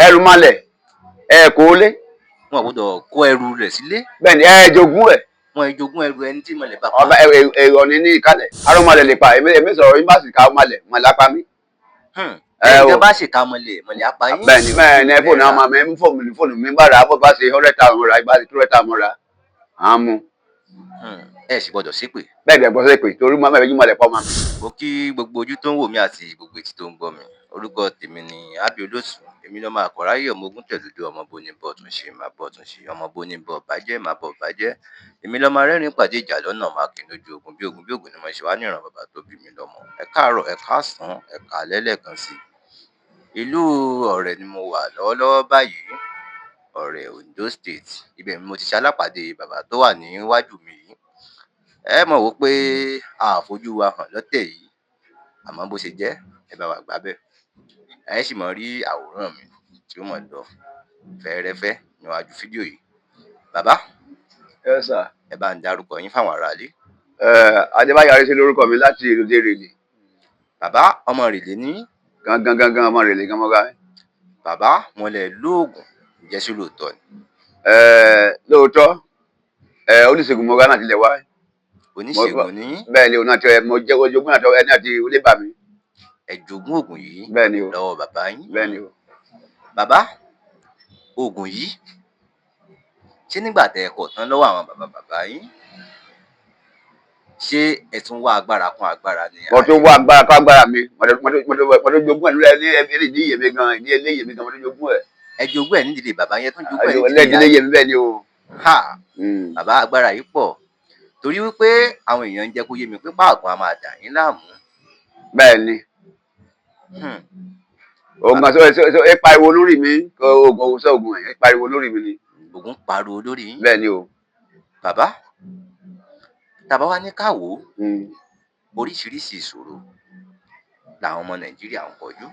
Ẹrù malẹ̀ ẹ kò lé. Wọn ò gbọ́dọ̀ kó ẹrù rẹ̀ sílé. Bẹ́ẹ̀ ni, ẹ jogún ẹ̀. Wọn ì jogún ẹrù ẹni tí ìmọ̀lẹ̀ bá pa. Ọba èrò ní ìkálẹ̀ arúnmalẹ̀ lè pa èmi. Èmi sọ̀rọ̀ yín bá sì ká malẹ̀ malẹ̀ apá mi. Ẹ Ẹnì o. kan bá ṣèkà mọ̀lẹ̀, mọ̀lẹ̀ apá yín. Bẹ́ẹ̀ ni, bẹ́ẹ̀ ni. Fóònù àwọn ọmọ mi, fóònù mi bá rà á, bó bá ṣe 100,000 rà, bá ṣe 200,000 rà á mú. Ẹ sì gbọ́dọ̀ ṣépè. Bẹ́ẹ̀ ni, ẹ̀gbọ́n sọ pé torí mọ́ ẹ̀mí malẹ̀ pọ̀ mọ́ mi. Mo kí gbogbo ojú tó ń wò mí àti gbogbo etí tó ń gbọ́ mi. Orúkọ tèmi ni Ábí Olóòtú. Èmi lọ́mọ àkọ́ráyè, ọmọ ogun tẹ̀lódó, ọmọ bóní bọ̀ tún ṣe máa bọ̀ tún ṣe, ọmọ bóní bọ̀ bàjẹ́ máa bọ̀ bàjẹ́. Èmi lọ́mọ arẹ́rìn pàdé ìjà lọ́nà, máa kí lójú ogun bí ogun bí ogun ni mo ṣe wá níran bàbá tó bí mi lọ́mọ. Ẹ káàárọ̀, ẹ káàsán, ẹ káalẹ́ lẹ́ẹ̀kan sí i. Ìlú Ọ̀rẹ́ ni mo wà lọ́wọ́lọ́wọ́ báyìí, Ọ̀rẹ́, Ondo State. Ibẹ̀ ni mo ti ṣe alápàdé bàbá tó wà níwájú mi yìí. Ẹ mọ̀ wò pé a fojú wa hàn lọ́tẹ̀ yìí, àmọ́ bó ṣe jẹ́, ẹ bá wa gbà bẹ́ẹ̀. Ẹ sì mọ̀ rí àwòrán mi tí ó mọ̀ lọ fẹ́ẹ́rẹ́fẹ́ níwájú fídíò yìí. Bàbá, Yes, sir. ẹ bá ń dárúkọ yín fáwọn aráalé. Adébáyọ̀ Arísí lórúkọ mi láti ìlú Èrèlè. Bàbá, ọmọ Ìrèlè ní? Gangan gangan, ọmọ Èrèlè gan mọ́gá. Bàbá, wọn lẹ lóògùn, ǹjẹ́ sí lóòótọ́ ni? Lóòótọ́, oníṣègùn mọ́gá náà tilẹ̀ wá. Oníṣègùn ní? Bẹ́ẹ̀ ni, òun náà ti mo jẹ́ ojogún àti ẹni àti ilé bà mí. Ẹ jogún òògùn yìí Bẹ́ẹ̀ ni o. lọ́wọ́ bàbá yín? Bẹ́ẹ̀ ni o. Bàbá, oògùn yìí, ṣé nígbà tẹ́ ẹ kọ̀ tán lọ́wọ́ àwọn bàbá bàbá yín, ṣé ẹ tún wá agbára kún agbára ni? Mo tún wá agbára kún agbára mi. Mo tún jogún ẹ̀ nílẹ̀ ní ìdí ìyè mi gan, ìdí ilé ìyè mi gan, mo tún jogún ẹ̀. Ẹ jogún ẹ̀ nídìílé bàbá yẹn, tún jogún ẹ̀ Lẹ́ẹ̀dílé nídìílé ìyè mi, bẹ́ẹ̀ ni o. Ha! Bàbá, agbára yìí pọ̀, torí wípé àwọn èèyàn ń jẹ́ kó yé mi pé páàgùn á máa dà yín láàmú. Bẹ́ẹ̀ ni. Oògùn so ẹ pariwo lórí mi, oògùn sọ oògùn ẹ pariwo lórí mi ni. Ògùn pariwo lórí yín? Bẹ́ẹ̀ ni o. Bàbá, tàbá wá ní ká wò ó, oríṣiríṣi ìṣòro làwọn ọmọ Nàìjíríà ń kojú,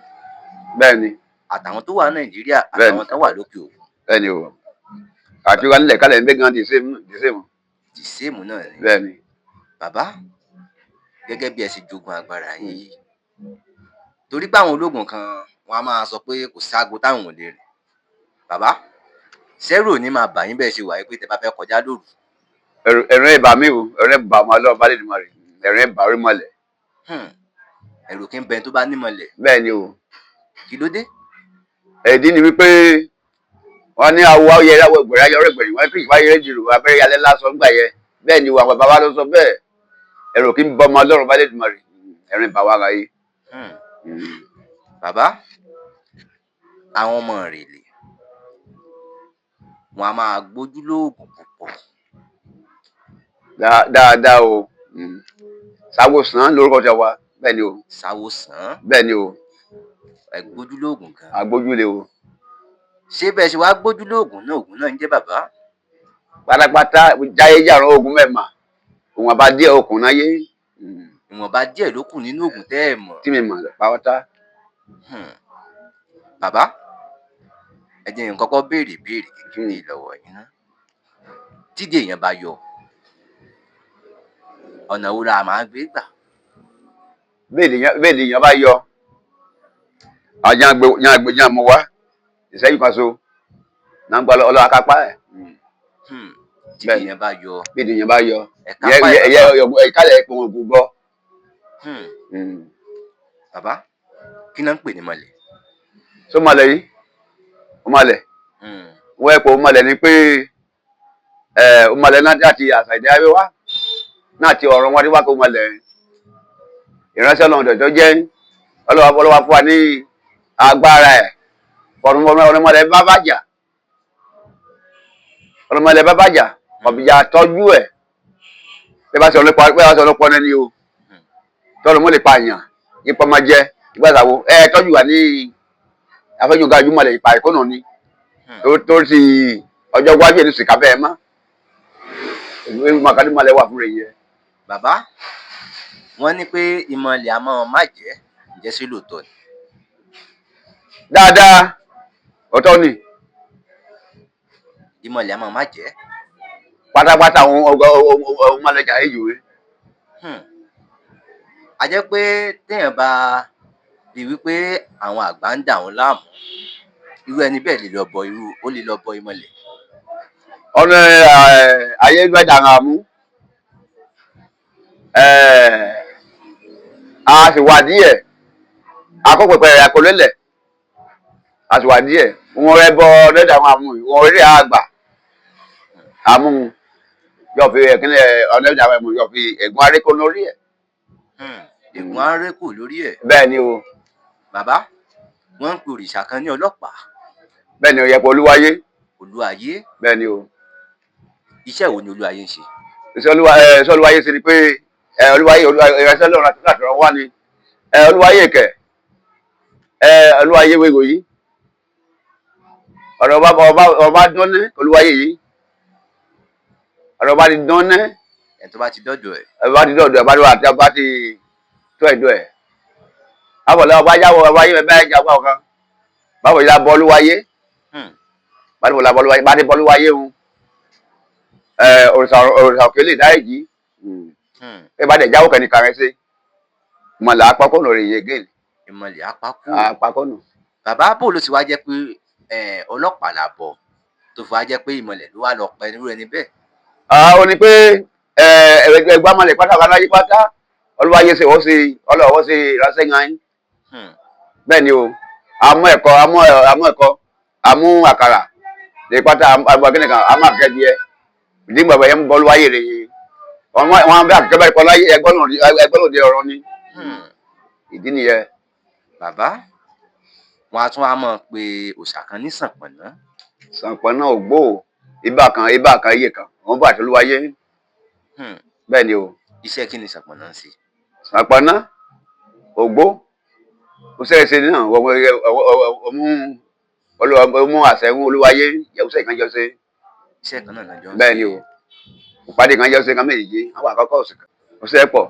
Bẹ́ẹ̀ ni. àtàwọn tó wà Nàìjíríà, Bẹ́ẹ̀ni. àtàwọn tó wà lókè òkun. Bẹ́ẹ̀ ni o, àti wà nílẹ̀ kálẹ̀ ń bẹ́ gan, the same, the same. The same náà ni. Bẹ́ẹ̀ ni. Bàbá, gẹ́gẹ́ bí ẹ ṣe jogún agbára yín yìí, torí pé àwọn ológun kan, wọn á máa sọ pé kò ságo táwọn ò lè rìn, bàbá, ṣẹ́rù ò ní máa bà yín bẹ́ẹ̀ ṣe wà yìí pé tẹ bá fẹ́ kọjá lóru? Ẹ̀rù ẹ̀ bà mí o, ẹ̀rù ẹ̀ bà mọ́ ọlọ́run bá lè dùn mọ́ rẹ̀, ẹ̀rù ẹ̀ bà orí mọ́lẹ̀. Ẹ̀rù kí ń bẹ tó bá nímọ̀lẹ̀? Bẹ́ẹ̀ ni o. Kí ló dé? Ìdí ni wípé wọ́n ní awọ ayẹyẹ awọ ẹgbẹ̀rún ayọ̀rọ̀ ẹgbẹ̀rún wọ́n fi ìwáyé jùlọ abẹ́rẹ́ yalẹ́ lásán gbà yẹ. Bẹ́ẹ̀ ni, àwọn bàbá ló sọ bẹ́ẹ̀. Ẹ̀rù kí ń bọ́ ọmọ ọlọ́run bá lè dùn mọ́ rẹ̀, ẹ̀rù ẹ̀ bà wá ara yìí. Bàbá, àwọn ọmọ Ìrèlè, wọn a máa gbójú lóògùn púpọ̀. Dáadáa o. Sáwòsàn lórúkọ tí a wá, bẹ́ẹ̀ ni o. Sáwòsàn? Bẹ́ẹ̀ ni o. Ẹ gbójú lóògùn gan. Agbójúlé o. Ṣé bẹ́ẹ̀ ṣe wá gbójú lóògùn náà, ògùn náà ń jẹ́ bàbá? Pátápátá jáyé jàrún ogun mẹ́ma òun àbá díẹ̀ okùn náà yé. Ìwọ̀nba díẹ̀ ló kù nínú ògùn tẹ́ ẹ mọ̀. Tí mi mọ̀ pátá. Bàbá, ẹ jẹ́ n kọ́kọ́ béèrè ìbéèrè kékeré lọ́wọ́ yín ná. Tídìí èèyàn bá yọ, ọ̀nà wo la máa gbé gbà? Bẹ́ẹ̀ lèèyàn bá yọ àjàn gbé yàn gbé yàn mú wá ìṣẹ́yìn kan so náà ń gba ọlọ́wọ́ akápá ẹ̀. Tídìí Bẹ́ẹ̀ni. èèyàn bá yọ, Bẹ́ẹ̀ lèèyàn bá yọ, ẹ kápá ẹ̀, bàbá. Ìkálẹ̀ ẹ̀pọ̀ ògùn gbọ́. Bàbá, kí náà ń pè ní mọ̀lẹ̀? Sọ malẹ̀ yìí, ó malẹ̀, wọ́n ẹ̀pọ̀ malẹ̀ ni pé ẹ̀ ó malẹ̀ náà láti àṣà ìdáyàwó wá náà ti ọ̀rọ̀ wọn wá kó malẹ̀ ìránṣẹ́ ọlọ́run tó jẹ́ ọlọ́wà ọlọ́wà fún wa ní agbára ẹ̀ ọ̀rùnmọ̀lẹ̀ bá bàjá, ọ̀rùnmọ̀lẹ̀ bá bàjá ọ̀bìjà tọ́jú ẹ̀. Bẹ́ẹ̀ bá sọ ọlọ́pàá, bẹ́ẹ̀ bá sọ ọlọ́pàá náà ni o tọ́lù mọ́ lè pa àyàn ipò máa jẹ ìgbàsàwò ẹ tọ́jú wà ní afẹ́jọ́gá ojúmọ̀lẹ̀ ìpa ìkónà ni tó ti ọjọ́ iwájú ẹ̀ ní sìkà bẹ́ẹ̀ mọ́ ìwé màkàdúmọ̀lẹ̀ wà fún rẹ̀ yẹ. Bàbá, wọ́n ní pé ìmọ̀lẹ̀ a máa má jẹ́, ǹjẹ́ sí lóòótọ́ ni? Dáadáa, ọ̀tọ̀ ni. Ìmọ̀lẹ̀ a máa má jẹ́? Pátápátá, àwọn ọgbà ọmọ mọ̀lẹ́jà èjò rẹ̀. A jẹ́ pé téèyàn bá rí wípé àwọn àgbà ń dà wọ́n láàmú, Irú ẹni bẹ́ẹ̀ lè lọ bọ irú, ó lè lọ bọ ìmọ̀lẹ̀. Ọ̀nà ayé gbẹ́dà àmú a sì wà díẹ̀ akọ́pẹ̀pẹ̀ rẹ̀ àkọlẹ́lẹ̀ a sì wà díẹ̀ wọn rẹ bọ lẹ́dà àwọn àmú wọn rí àgbà àmú yóò fi ẹ̀kínlẹ̀ ọ̀nẹ́dà àwọn àmú yóò fi ẹ̀gún arékò lórí ẹ̀. Ègún arékò lórí ẹ̀. Bẹ́ẹ̀ ni o. Bàbá, wọ́n ń pe òrìṣà kan ní ọlọ́pàá. Bẹ́ẹ̀ ni o, yẹpọ̀ olúwayé. Olúayé. Bẹ́ẹ̀ ni o. Iṣẹ́ wo ni olúayé ń ṣe? Iṣẹ́ olúwa ẹ iṣẹ́ olúwayé ṣe ni pé ẹ olúwayé ìrẹsẹ̀ lọ́run láti rọ wá ni ẹ olúwayé kẹ ẹ olúwayé wégo yìí ọ̀rọ̀ ọba ọba ọba dán ní olúwayé yìí ọ̀rọ̀ ọba ti dán ní. Ẹni tó bá ti dọ́dọ̀ ẹ̀. Ọba ti dọ̀dọ̀ ọba ti ọba ti tó ẹ̀dọ̀ ẹ̀ àbọ̀lẹ̀ ọba yáwọ̀ ọba yé bẹ́ẹ̀ jà ọba ọ̀kan báwo la bọ olúwayé báwo la bọ olúwayé bá ti bọ olúwayé ń ẹ òrìṣà òrìṣà òkè lè dáríjì ẹ bá dẹ̀ jáwọ́ kẹ́ni kàrẹ́ sí mọ̀lá apákọ́nù rẹ̀ yé gẹ́lì. Ìmọ̀lẹ̀ apákó. Apákọ́nù. Bàbá, bò ló ti wá jẹ́ pé ọlọ́pàá là bọ̀ tó fi wá jẹ́ pé ìmọ̀lẹ̀ ló wá lọ pẹ́ irú ẹni bẹ́ẹ̀? Ó ní pé ẹgbẹ́ amọ̀lẹ̀ pátá kan láyé pátá olúwayé ṣe wọ́n ṣe ọlọ́wọ́ ṣe ìránṣẹ́ yan yín. Bẹ́ẹ̀ ni o, amú ẹ̀kọ́ amú ẹ̀kọ́ amú àkàrà lè pátá amú akínìkan amú àkẹ́díẹ ìdí gbàgbọ́ yẹn ń bọ́ olúwayé rẹ̀ yìí wọ́n bẹ àkẹ́kẹ́ bẹ́ẹ̀ kọ́ láyé ẹgbọ́n lòdì ọ̀rọ̀ ni. Ìdí nìyẹn. Bàbá, wọn á tún wá mọ̀ pé òòṣà kan ní Ṣànpọ̀nná. Ṣànpọ̀nná ògbó ibà kan ibà kan iye kan wọn bá àti olúwayé. Bẹ́ẹ̀ ni o. Iṣẹ́ kí ni Ṣànpọ̀nná ń ṣe? Ṣànpọ̀nná ògbó ó ṣe é náà ọmú àṣẹ̀hún olúwayé yẹ̀wùsẹ̀ kan jọ ṣe. Iṣẹ́ kan náà lọ́jọ́ ń ṣe. Bẹ́ẹ̀ ni o, ìpàdé kan jọ ṣe kan méjèèjì àwọn àkọ́kọ́ ọ̀sẹ̀ pọ̀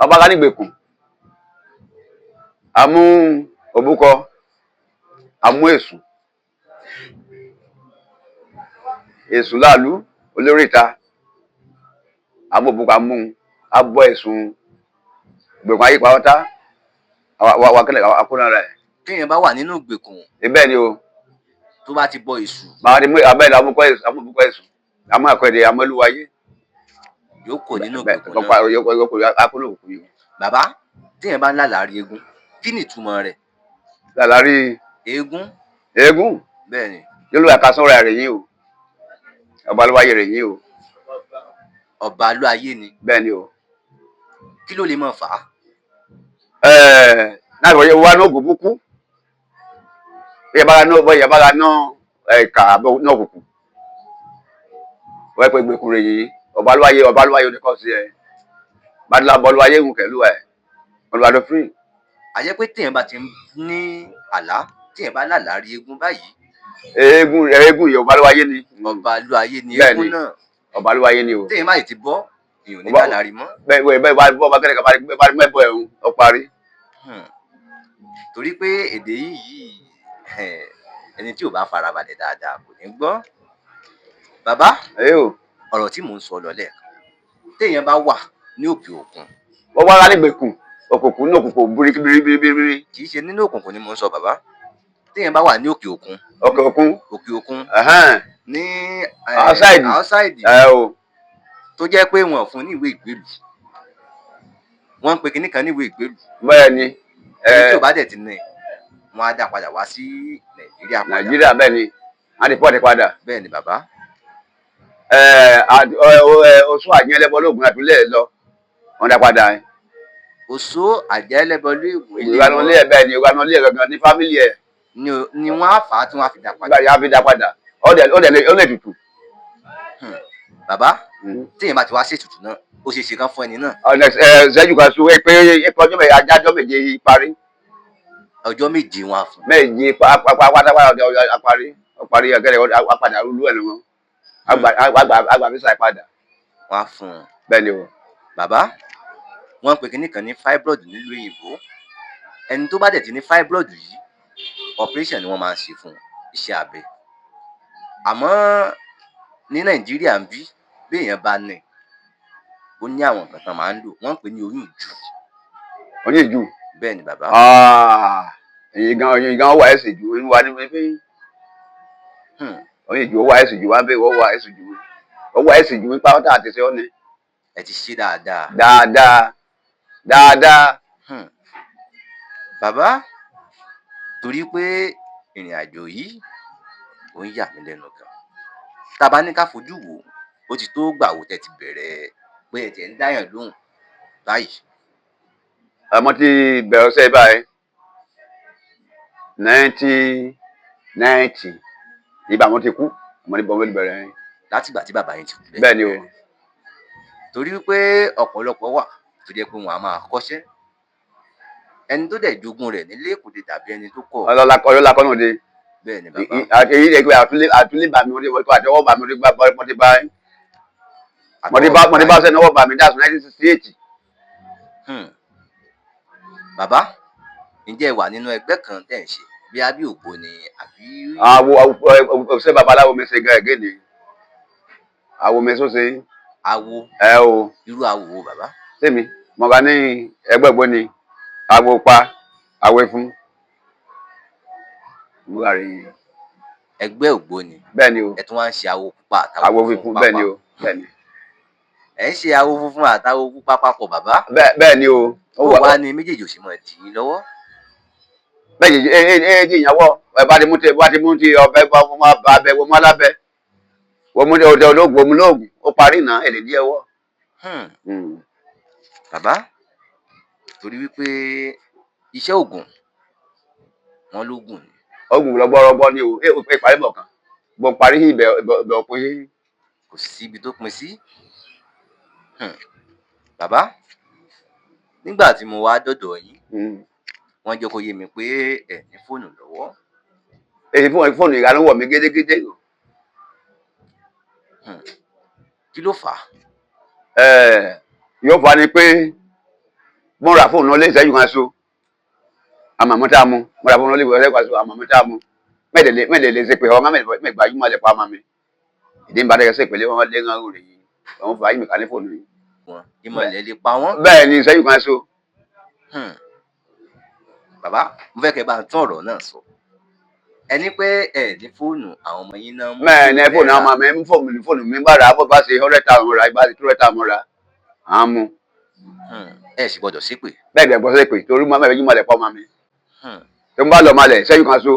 ọba ká nígbèkùn amú òbúkọ amú èṣù èṣù láàlú olórí ìta amú òbúkọ amú abọ ẹ̀sùn gbèkùn ayé pàwọ́tá wa kílẹ̀ akóná rẹ̀. Téèyàn bá wà nínú ìgbèkùn. Bẹ́ẹ̀ ni o. Tó bá ti bọ èṣù. Báwa ni abẹ́rẹ́ amúkọ èṣù amúkọ èṣù amú àkọ́ẹ̀dẹ̀ amúlúwayé. Yóò kó nínú ìgbèkùn náà. Yóò kó akóló òkú yìí. Bàbá, téèyàn bá ń lálàárí eégún, kí ni ìtumọ̀ rẹ̀? Lálàárí eégún. Eégún. Bẹ́ẹ̀ ni. Yóò lóye àkàsọ́rọ̀ rẹ̀ yín o, ọba olúwayé rẹ̀ yín o. Ọba olúwayé ni. Bẹ́ẹ̀ ni o. Kí ló lè máa fà á? Náà wọ́n wá ní ògùn búkú bóyá bá ra ná ẹ̀ka náà kùkù wọ́n pẹ́ gbẹ̀kú rẹ̀ yìí ọba olúwayé oníkọ́ sí ẹ bàdúrà bọ́ olúwayé ń kẹ́lú ẹ̀ olúwa ló fírì. Àjẹ́ pé téèyàn bá ti ní àlá, téèyàn bá lálàá rí eégún báyìí. Eégún eégún yìí ọba olúwayé ni. Ọba olúwayé ni eégún náà. Ọba olúwayé ni o. Téèyàn bá yìí ti bọ́, èèyàn ò ní lálàá rí mọ́. Bẹ́ẹ̀ bẹ́ẹ̀ bá bọ́ bá kẹ́lẹ́ bá mẹ́bọ̀ ẹ̀hún ọ parí. Torí pé èdè yìí ẹni tí ò bá farabalẹ̀ dáadáa kò ní gbọ́. Bàbá, ọ̀rọ̀ tí mò ń sọ lọ lẹ́ẹ̀kan, téèyàn bá wà ní òkè òkun. Wọ́n wá lágbèkùn òkùnkùn ní òkùnkùn bíríbíríbírí. Kì í ṣe nínú òkùnkùn ni mò ń sọ bàbá. Téèyàn bá wà ní òkè òkun. Òkè òkun. Òkè òkun. Ní outside. Outside. Tó jẹ́ pé wọn ò fún ní ìwé ìgbélú. Wọ́n ń pe kinní kan ní ìwé ìgbélú. Bẹ́ẹ̀ ni. Ẹni tí ò bá dẹ̀ ti ní, wọ́n á dá padà wá sí Nàìjíríà padà. Nàìjíríà bẹ́ẹ̀ ni, wọ́n á ti pọ́ọ̀tì padà. Bẹ́ẹ̀ ni bàbá. Oṣù àjẹlẹ́bọ lóògùn àtúlẹ̀ lọ, wọ́n dá padà. Oṣù àjẹlẹ́bọ lóògùn ilé wọn. Ìwà ẹ̀ bẹ́ẹ̀ ni, ìwà ilé ẹ̀ gangan ní fámìlì ẹ̀. Ni wọ́n á fà á tí wọ́n á fi dá padà. Bẹ́ẹ̀ ni, á fi dá padà. Ó lè tutù. Bàbá, téèyàn bá ti wá ṣètùtù náà, ó ṣeé ṣe kán fún ẹni náà. Ṣẹ́jú kan sún pé ọjọ́ méje ajájọ́ méje parí. Ọjọ́ méje wọn á fún. Méje pátápátá parí parí ọ̀gẹ́rẹ́ apàdà rúlú ẹ̀ lọ́wọ́ àgbà físà padà. Wọn á fún un. Bẹ́ẹ̀ ni o. Bàbá, wọ́n ń pe kinní kan ní fibroid nílùú òyìnbó. Ẹni tó bá dẹ̀ ti ní fibroid yìí, operation ni wọ́n máa ń ṣe fún un, iṣẹ́ abẹ. Àmọ́ ní Nàìjíríà ń bí, béèyàn bá ní, ó ní àwọn nǹkan tán máa ń lò, wọ́n ń pè ní oyún ìju. Oyún ìju. Bẹ́ẹ̀ ni bàbá. Èyí gan wà ẹ̀sìn ju inú wa ní pé oyin ìjò wà ẹ̀sìn ju wa bẹ́ẹ̀ wọ́n wà ẹ̀sìn ju wọ́n wà ẹ̀sìn ju pátá àti ṣe ọ́nẹ. Ẹ ti ṣe dáadáa. Dáadáa dáadáa. Bàbá, torí pé ìrìn àjò yìí ó ń yà mí lẹ́nu gan, tá a bá ní ká fojú wò ó, ó ti tó gbà wo tẹ́ ti bẹ̀rẹ̀ pé ẹ tiẹ̀ ń dáyàn lóhùn báyìí? Àmọ́ ti bẹ̀rẹ̀ ọ̀sẹ̀ báyìí 1990, ìgbà wọn ti kú, àmọ́ ní bọ́n bẹ̀rẹ̀ yẹn. Látìgbà tí bàbá yín ti kú lẹ ti Bẹ́ẹ̀ ni o. bẹ̀rẹ̀. Torí pé ọ̀pọ̀lọpọ̀ wà tó jẹ́ pé wọn á máa kọ́ṣẹ́, ẹni tó dẹ̀ jogún rẹ̀ nílé kò lè dàbí ẹni tó kọ́. Ọlọ́lá ọlọ́lá kọ́nà de. Bẹ́ẹ̀ ni, bàbá. Èyí lè pe àtúnlé bà mí, wọ́n ti àtọwọ́ bà mí, wọ́n ti bá mo ti bá mo ti bá sẹ́ni ọwọ́ bà mí dáàsùn 1968. Bàbá, ǹjẹ́ ẹ wà nínú ẹgbẹ́ kan tẹ̀ ń ṣe bí àbí ògbóni àbí? Àwo ọ̀sẹ̀ babaláwo mi ṣe gan ẹ̀gẹ́ ni àwo mi sọ́sẹ̀. Awo? Ẹ o. Irú awo wo, bàbá? Sẹ́mi mo bá ní ẹgbẹ́ ògbóni, àwo pa àwo fún mo rà rí. Ẹgbẹ́ ògbóni? Bẹ́ẹ̀ ni o. Ẹ tún wá ń ṣe awo pupa àtàwo àwo fífún, bẹ́ẹ̀ ni o, bẹ́ẹ̀ ni. Ẹ ń ṣe awo funfun àtàwo pupa papọ̀, bàbá? Bẹ́ẹ̀ ni o. Ó wá ní méjèèjì ò sì mọ̀ dì í lọ́wọ́? Bẹ́ẹ̀ ni, ẹ ẹ ìyàwó ẹ bá ti mú ti bá ti mú ti ọbẹ̀ bá fún wa abẹ wọ́n mú alábẹ́ wọ́n mú ọdẹ olóògùn wọ́n mú lóògùn, ó parí náà èlé díẹ̀ wọ́. Bàbá, torí wípé iṣẹ́ ògùn wọn lógùn ni. Oògùn lọ́gbọ́rọ́gbọ́ ni o, ẹ ò parí bọ̀ kan bọ̀ parí ibẹ̀ ibẹ̀ òpin. Kò sí ibi tó pin sí. Bàbá, nígbà tí mo wá dọ̀dọ̀ yín, wọ́n jẹ́ kó yé mi pé ẹ ní fóònù lọ́wọ́. Èyí fóònù fóònù ìyá ló wọ̀ mí gédégédé. Kí ló fà á? Ẹ yóò fa ni pé mo ra fóònù lé ìṣẹ́jú kan so àmàmú tá a mú, mo ra fóònù lé ìṣẹ́jú kan so àmàmú tá a mú mẹ́ẹ̀dẹ̀lẹ́ ṣe pé ọmọ mẹ́gbàájúmọ̀ lẹ̀ pa ọmọ mi ìdí ń bá dẹ́gẹ́ sí ìpele wọn lé ń rè yìí wọn fà á yìí mi kà ní fóònù yìí. Wọn ìmọ̀lẹ̀ lè pa wọ́n. Bẹ́ẹ̀ ni, ìṣẹ́jú kan so. Bàbá, mo fẹ́ kẹ́ bá ń tún ọ̀rọ̀ náà sọ. Ẹ ní pé ẹ ní fóònù, àwọn ọmọ yín náà mú. Mẹ́ẹ̀ ní fóònù àwọn ọmọ mi ń fóònù mi bá rà á, bó bá ṣe 100,000 rà, bá ṣe 200,000 rà á mú. Ẹ sì gbọ́dọ̀ ṣépè. Bẹ́ẹ̀ bẹ́ẹ̀ gbọ́ sí pé torí mọ́ mẹ́ẹ̀ẹ́dẹ́gbẹ́ mọ́lẹ̀ pa ọmọ mi tó ń bá lọ malẹ̀ ìṣẹ́jú kan so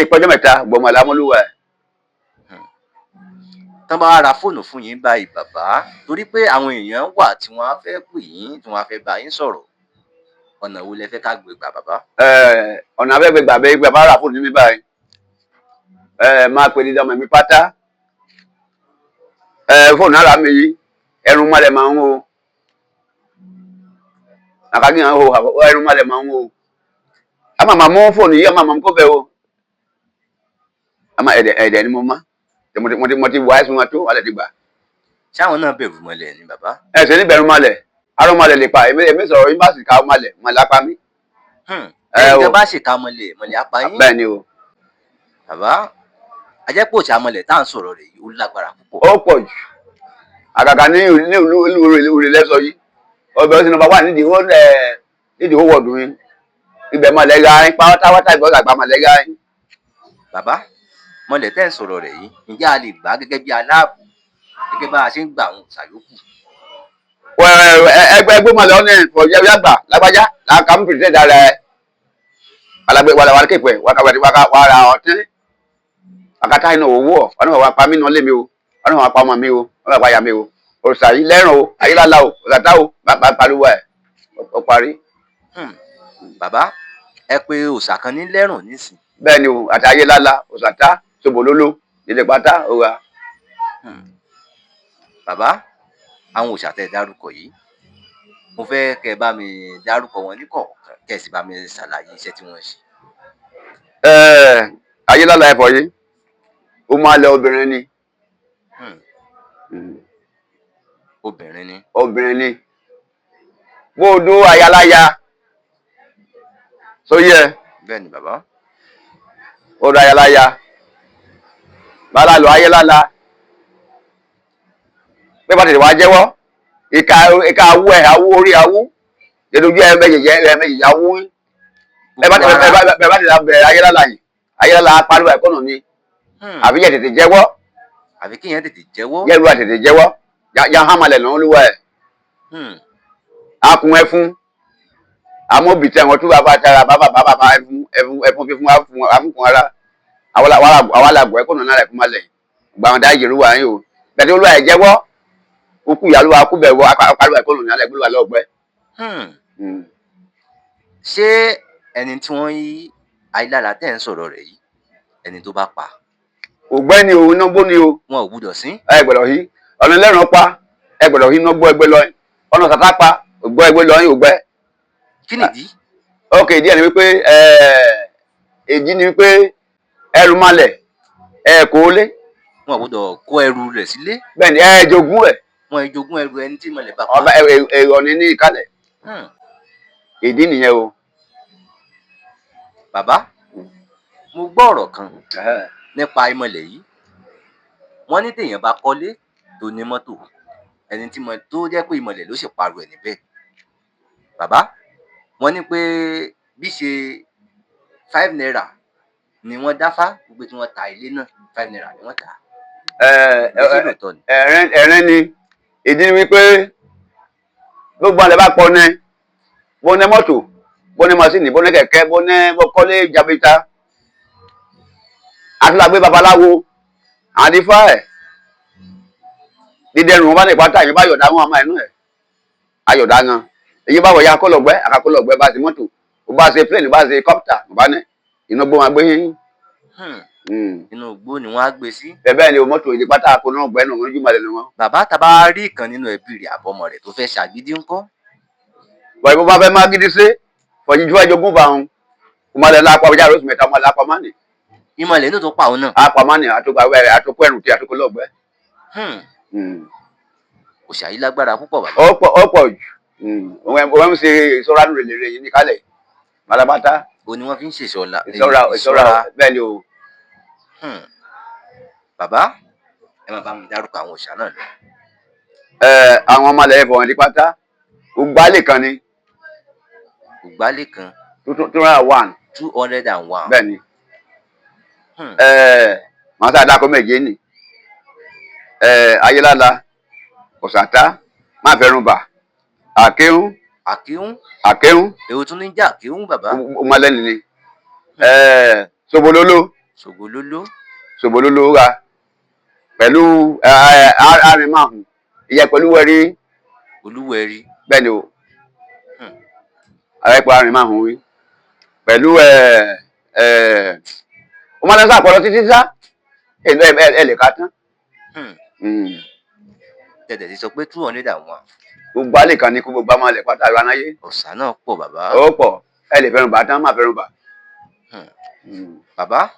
ìpọ́jọ́ mẹ́ta gbọmọ làmúlùwà ẹ̀. Tán bá wá ra fóònù fún yín báyìí, bàbá, torí pé àwọn èèyàn wà tí wọ́n á fẹ́ pè yín, tí wọ́n á fẹ́ bá yín sọ̀rọ̀, ọ̀nà wo lẹ fẹ́ ká gbé gbà, bàbá? Ọ̀nà abẹ́gbẹ́ gbà bẹ́ẹ̀ gbà bá rà fóònù mi báyìí, máa pè ní ọmọ mi pátá, fóònù ara mi yìí ẹrun malẹ̀ máa ń wo àkàkí hàn ó ẹrun malẹ̀ máa ń wo a máa máa mú fóònù yìí, a máa máa kó bẹ́ẹ̀ o, a máa ẹ̀dẹ̀ ẹ̀dẹ̀ ni mo má mo ti wá ẹ̀sùn wọn tó wà lẹ́ẹ̀dì gbà. Ṣáwọn náà bẹ̀rù mọ́lẹ̀ ni, bàbá? Ẹ̀sẹ̀ ní bẹ̀rù malẹ̀, arún malẹ̀ lè pa èmi, èmi sọ̀rọ̀ yín bá sì ká malẹ̀ malẹ̀ apá mi. Ẹ̀yin gan bá ṣèkà mọ́lẹ̀, mọ́lẹ̀ apá yín? Bẹ́ẹ̀ ni o. Bàbá, ajẹ́pọ̀ òṣà mọ́lẹ̀ tá à ń sọ̀rọ̀ rẹ̀ yìí, ó lágbára púpọ̀. Ó pọ̀ jù, àgàgà ní ìlú ìlú lẹ́sọ yìí, ọbẹ̀ ọ̀sìn nọ́mbà wà nídìí ó lẹ̀ nídìí ó wọ̀dùn yín ibẹ̀ malẹ̀ ga yín pátápátá, ìbọn àgbà malẹ̀ ga yín. Bàbá, mọ́lẹ̀ tẹ́ ń sọ̀rọ̀ rẹ̀ yìí, ǹjẹ́ a lè gbà á gẹ́gẹ́ bí aláàbò, gẹ́gẹ́ bá a ṣe ń gbà àwọn òòṣà yòókù? Ẹgbẹ́ ẹgbẹ́ malẹ̀ ọ̀nà ìfọ̀jẹ́ yàgbà lágbájá làákà ń pèsè dára ẹ alágbé wàlà wàlà kéèpẹ̀ wàkà wàkà wàrà ọtí wàkàtà iná owó ọ̀ wọn náà wà pa mí náà lé mi o, wọn náà wà pa ọmọ mi o, wọn náà wà pa ìyá mi o, òrìṣà yìí lẹ́rùn o, ayélujára o, òrìṣà o, bá pariwo ẹ̀ ó parí. Bàbá, ẹ pé òòṣà kan ní lẹ́rùn nísìn? Bẹ́ẹ̀ ni o, àti ayélujára, òrìṣà sobololo nílé pátá òra. Bàbá, àwọn òòṣà tẹ́ ẹ dárúkọ yìí, mo fẹ́ kẹ́ ẹ bá mi dárúkọ wọn ní kọ̀ọ̀kan, kẹ́ ẹ sì bá mi ṣàlàyé iṣẹ́ tí wọ́n ń ṣe. Ayélujára ẹ̀fọ́ yìí, ó máa lẹ obìnrin ni. Obìnrin ni? Obìnrin ni, bó o dó ayaláya sóyè. Bẹ́ẹ̀ ni, bàbá. Ó dó ayaláya bàálà lọ ayélujára pé bá tètè wá jẹ́wọ́ ìka ìka awú ẹ̀ awú orí awú lójú ẹ̀ méjèèjì ẹ̀ méjèèjì awú. Bẹ́ẹ̀ bá bẹ́ẹ̀ bá ti la bẹ̀rẹ̀ ayélujára yìí, ayélujára pariwo ẹ̀kọ́ nù ni. Àbí yẹ tètè jẹ́wọ́. Àfi kéèyàn tètè jẹ́wọ́. Yẹ lu tètè jẹ́wọ́ ya hàmàlẹ̀ lọ́wọ́ olúwa ẹ̀. Akun ẹfun amóbìtẹ wọn tó bàbá tara bàbá bàbá bàbá ẹfun ẹfun ẹfun fífún afun amúkun ara àwọn alàgbọ̀ ẹ̀kọ́ nínú ẹ̀kún malẹ̀ gbàwọn dá ìjẹ̀rú wa yín o. Bẹ́ẹ̀ tí olúwa ẹ̀ jẹ́wọ́ okú ìyá olúwa kú bẹ̀ wọ apariwo ẹ̀kọ́ nínú ẹ̀kún olúwa lọ́gbẹ́. Ṣé ẹni tí wọ́n yí ayélujára tẹ̀ ń sọ̀rọ̀ rẹ̀ yìí, ẹni tó bá pa? Ògbẹ́ni o, iná gbó ni o. Wọn ò gbúdọ̀ sín. Ẹ gbọ́dọ̀ yí ọ̀nà ẹlẹ́rìn pa, ẹ gbọ́dọ̀ yí iná gbó ẹgbẹ́ lọ, ọ̀nà tàtà pa ògbọ́ ẹgbẹ́ lọ yín ògbẹ́. Kí nìdí? Ok, díẹ̀ ni wípé èyí ni wípé ẹrù malẹ̀ ẹ kò lé. Wọn ò gbúdọ̀ kó ẹrù rẹ̀ sílé. Bẹ́ẹ̀ ni, ẹ jogún ẹ̀. Wọn ì jogún ẹrù ẹni tí ìmọ̀lẹ̀ bá pa. Ọba ẹ ọ̀ní ní ìkálẹ̀. Ìdí nìyẹn o. Bàbá, mo gbọ́ ọ̀rọ̀ kan nípa ìmọ̀lẹ̀ yìí. Wọ́n ní téèyàn bá kọ́lé tó ní mọ́tò, ẹni tí mo tó jẹ́ pé ìmọ̀lẹ̀ ló sì parọ́ ẹ̀ níbẹ̀, bàbá, wọ́n ní pé bí ṣe ₦5 ni wọ́n dáfá gbogbo tí wọ́n ta ilé náà, ₦5 ni wọ́n tà á. Ṣé lóòótọ́ ni? Ẹ̀rín ẹ̀rín ni. Ìdí ni wípé gbogbo àlẹ́ bá pọ̀ ní bó ní mọ́tò, bó ní masínì, bó ní kẹ̀kẹ́, bó ní bó kọ́lé jabita, àtúntàgbé babaláwo àdífá ẹ̀ dídẹrùn wọn bá ní ìpátá yìí bá yọ̀dá wọn àmọ́ ẹnu ẹ̀ ayọ̀dá gan. Èyí bá wọ̀ ya kọ́lọ̀gbẹ́ àkàkọ́lọ̀gbẹ́ bá ṣe mọ́tò, ó bá ṣe plane, bá ṣe kọ́pítà, ó bá ní iná gbó wọn gbé. Inú igbó ni wọ́n á gbé sí. Bẹ́ẹ̀ ni o, mọ́tò ìdí pátá kó náà gbẹ́ náà wọn jùmọ̀ lẹ́nu wọn. Bàbá, tá a bá rí ìkan nínú ẹbí rẹ̀ àbọ̀mọ rẹ̀ tó fẹ́ ṣàgídí ńkọ́? Wọ́n ìbọn bá fẹ́ má gidi sí fọ̀yíjú ẹjọ́gún bá wọn kó má lẹ lápá ọjà lóṣù mẹ́ta má lápá má nì. Ìmọ̀lẹ̀ inú tó pa òun náà. Àpá má nì àtòkọ àtòkọ ẹrù tí àtòkọ lọ́gbẹ́. Òòṣà yìí lágbára púpọ̀, bàbá. Ọ̀pọ̀ ọ̀pọ̀ jù. Òun ń ṣe ìṣọ́ra nù rèlè yìí ní kálẹ̀ pátápátá. Ó ní wọ́n fi ń ṣèṣọ́la. Ìṣọ́ra, ìṣọ́ra, bẹ́ẹ̀ ni o. Bàbá, ẹ máa bá mi dárúkọ àwọn òòṣà náà lọ. Ẹ àwọn ọmọ alẹ́ ẹ̀fọ́ ní pátá ògbálẹ̀ kan ni. Ògbálẹ̀ kan. 201. 201. Bẹ́ẹ̀ ni. Màá sá dákọ méje ni ayélála, ọ̀sàtá, máfẹ̀rùnbà, àkéhùn. Àkéhùn. Àkéhùn. Èwo tún ní jà àkéhùn, bàbá? Ọmọlẹ́ni ni sobololo. Ṣògolóló. Sobololo ra pẹ̀lú arìnmáhùn ìyẹn pẹ̀lú wẹ̀rí. Olúwẹ̀rí. Bẹ́ẹ̀ ni o. Àrẹ́pọ̀ arìnmáhùn wí pẹ̀lú ọmọlẹ́sà àpọ̀lọ títí sá ẹ lè ká tán. Tẹ̀tẹ̀ ti sọ pé 201. Gbogbo alẹ́ kan ní kó gbogbo àmọ́ alẹ́ pátá ìwà náyé. Òòṣà náà pọ̀, bàbá. Ó pọ̀, ẹ lè fẹ́ràn bá tán, má fẹ́ràn bá. Bàbá,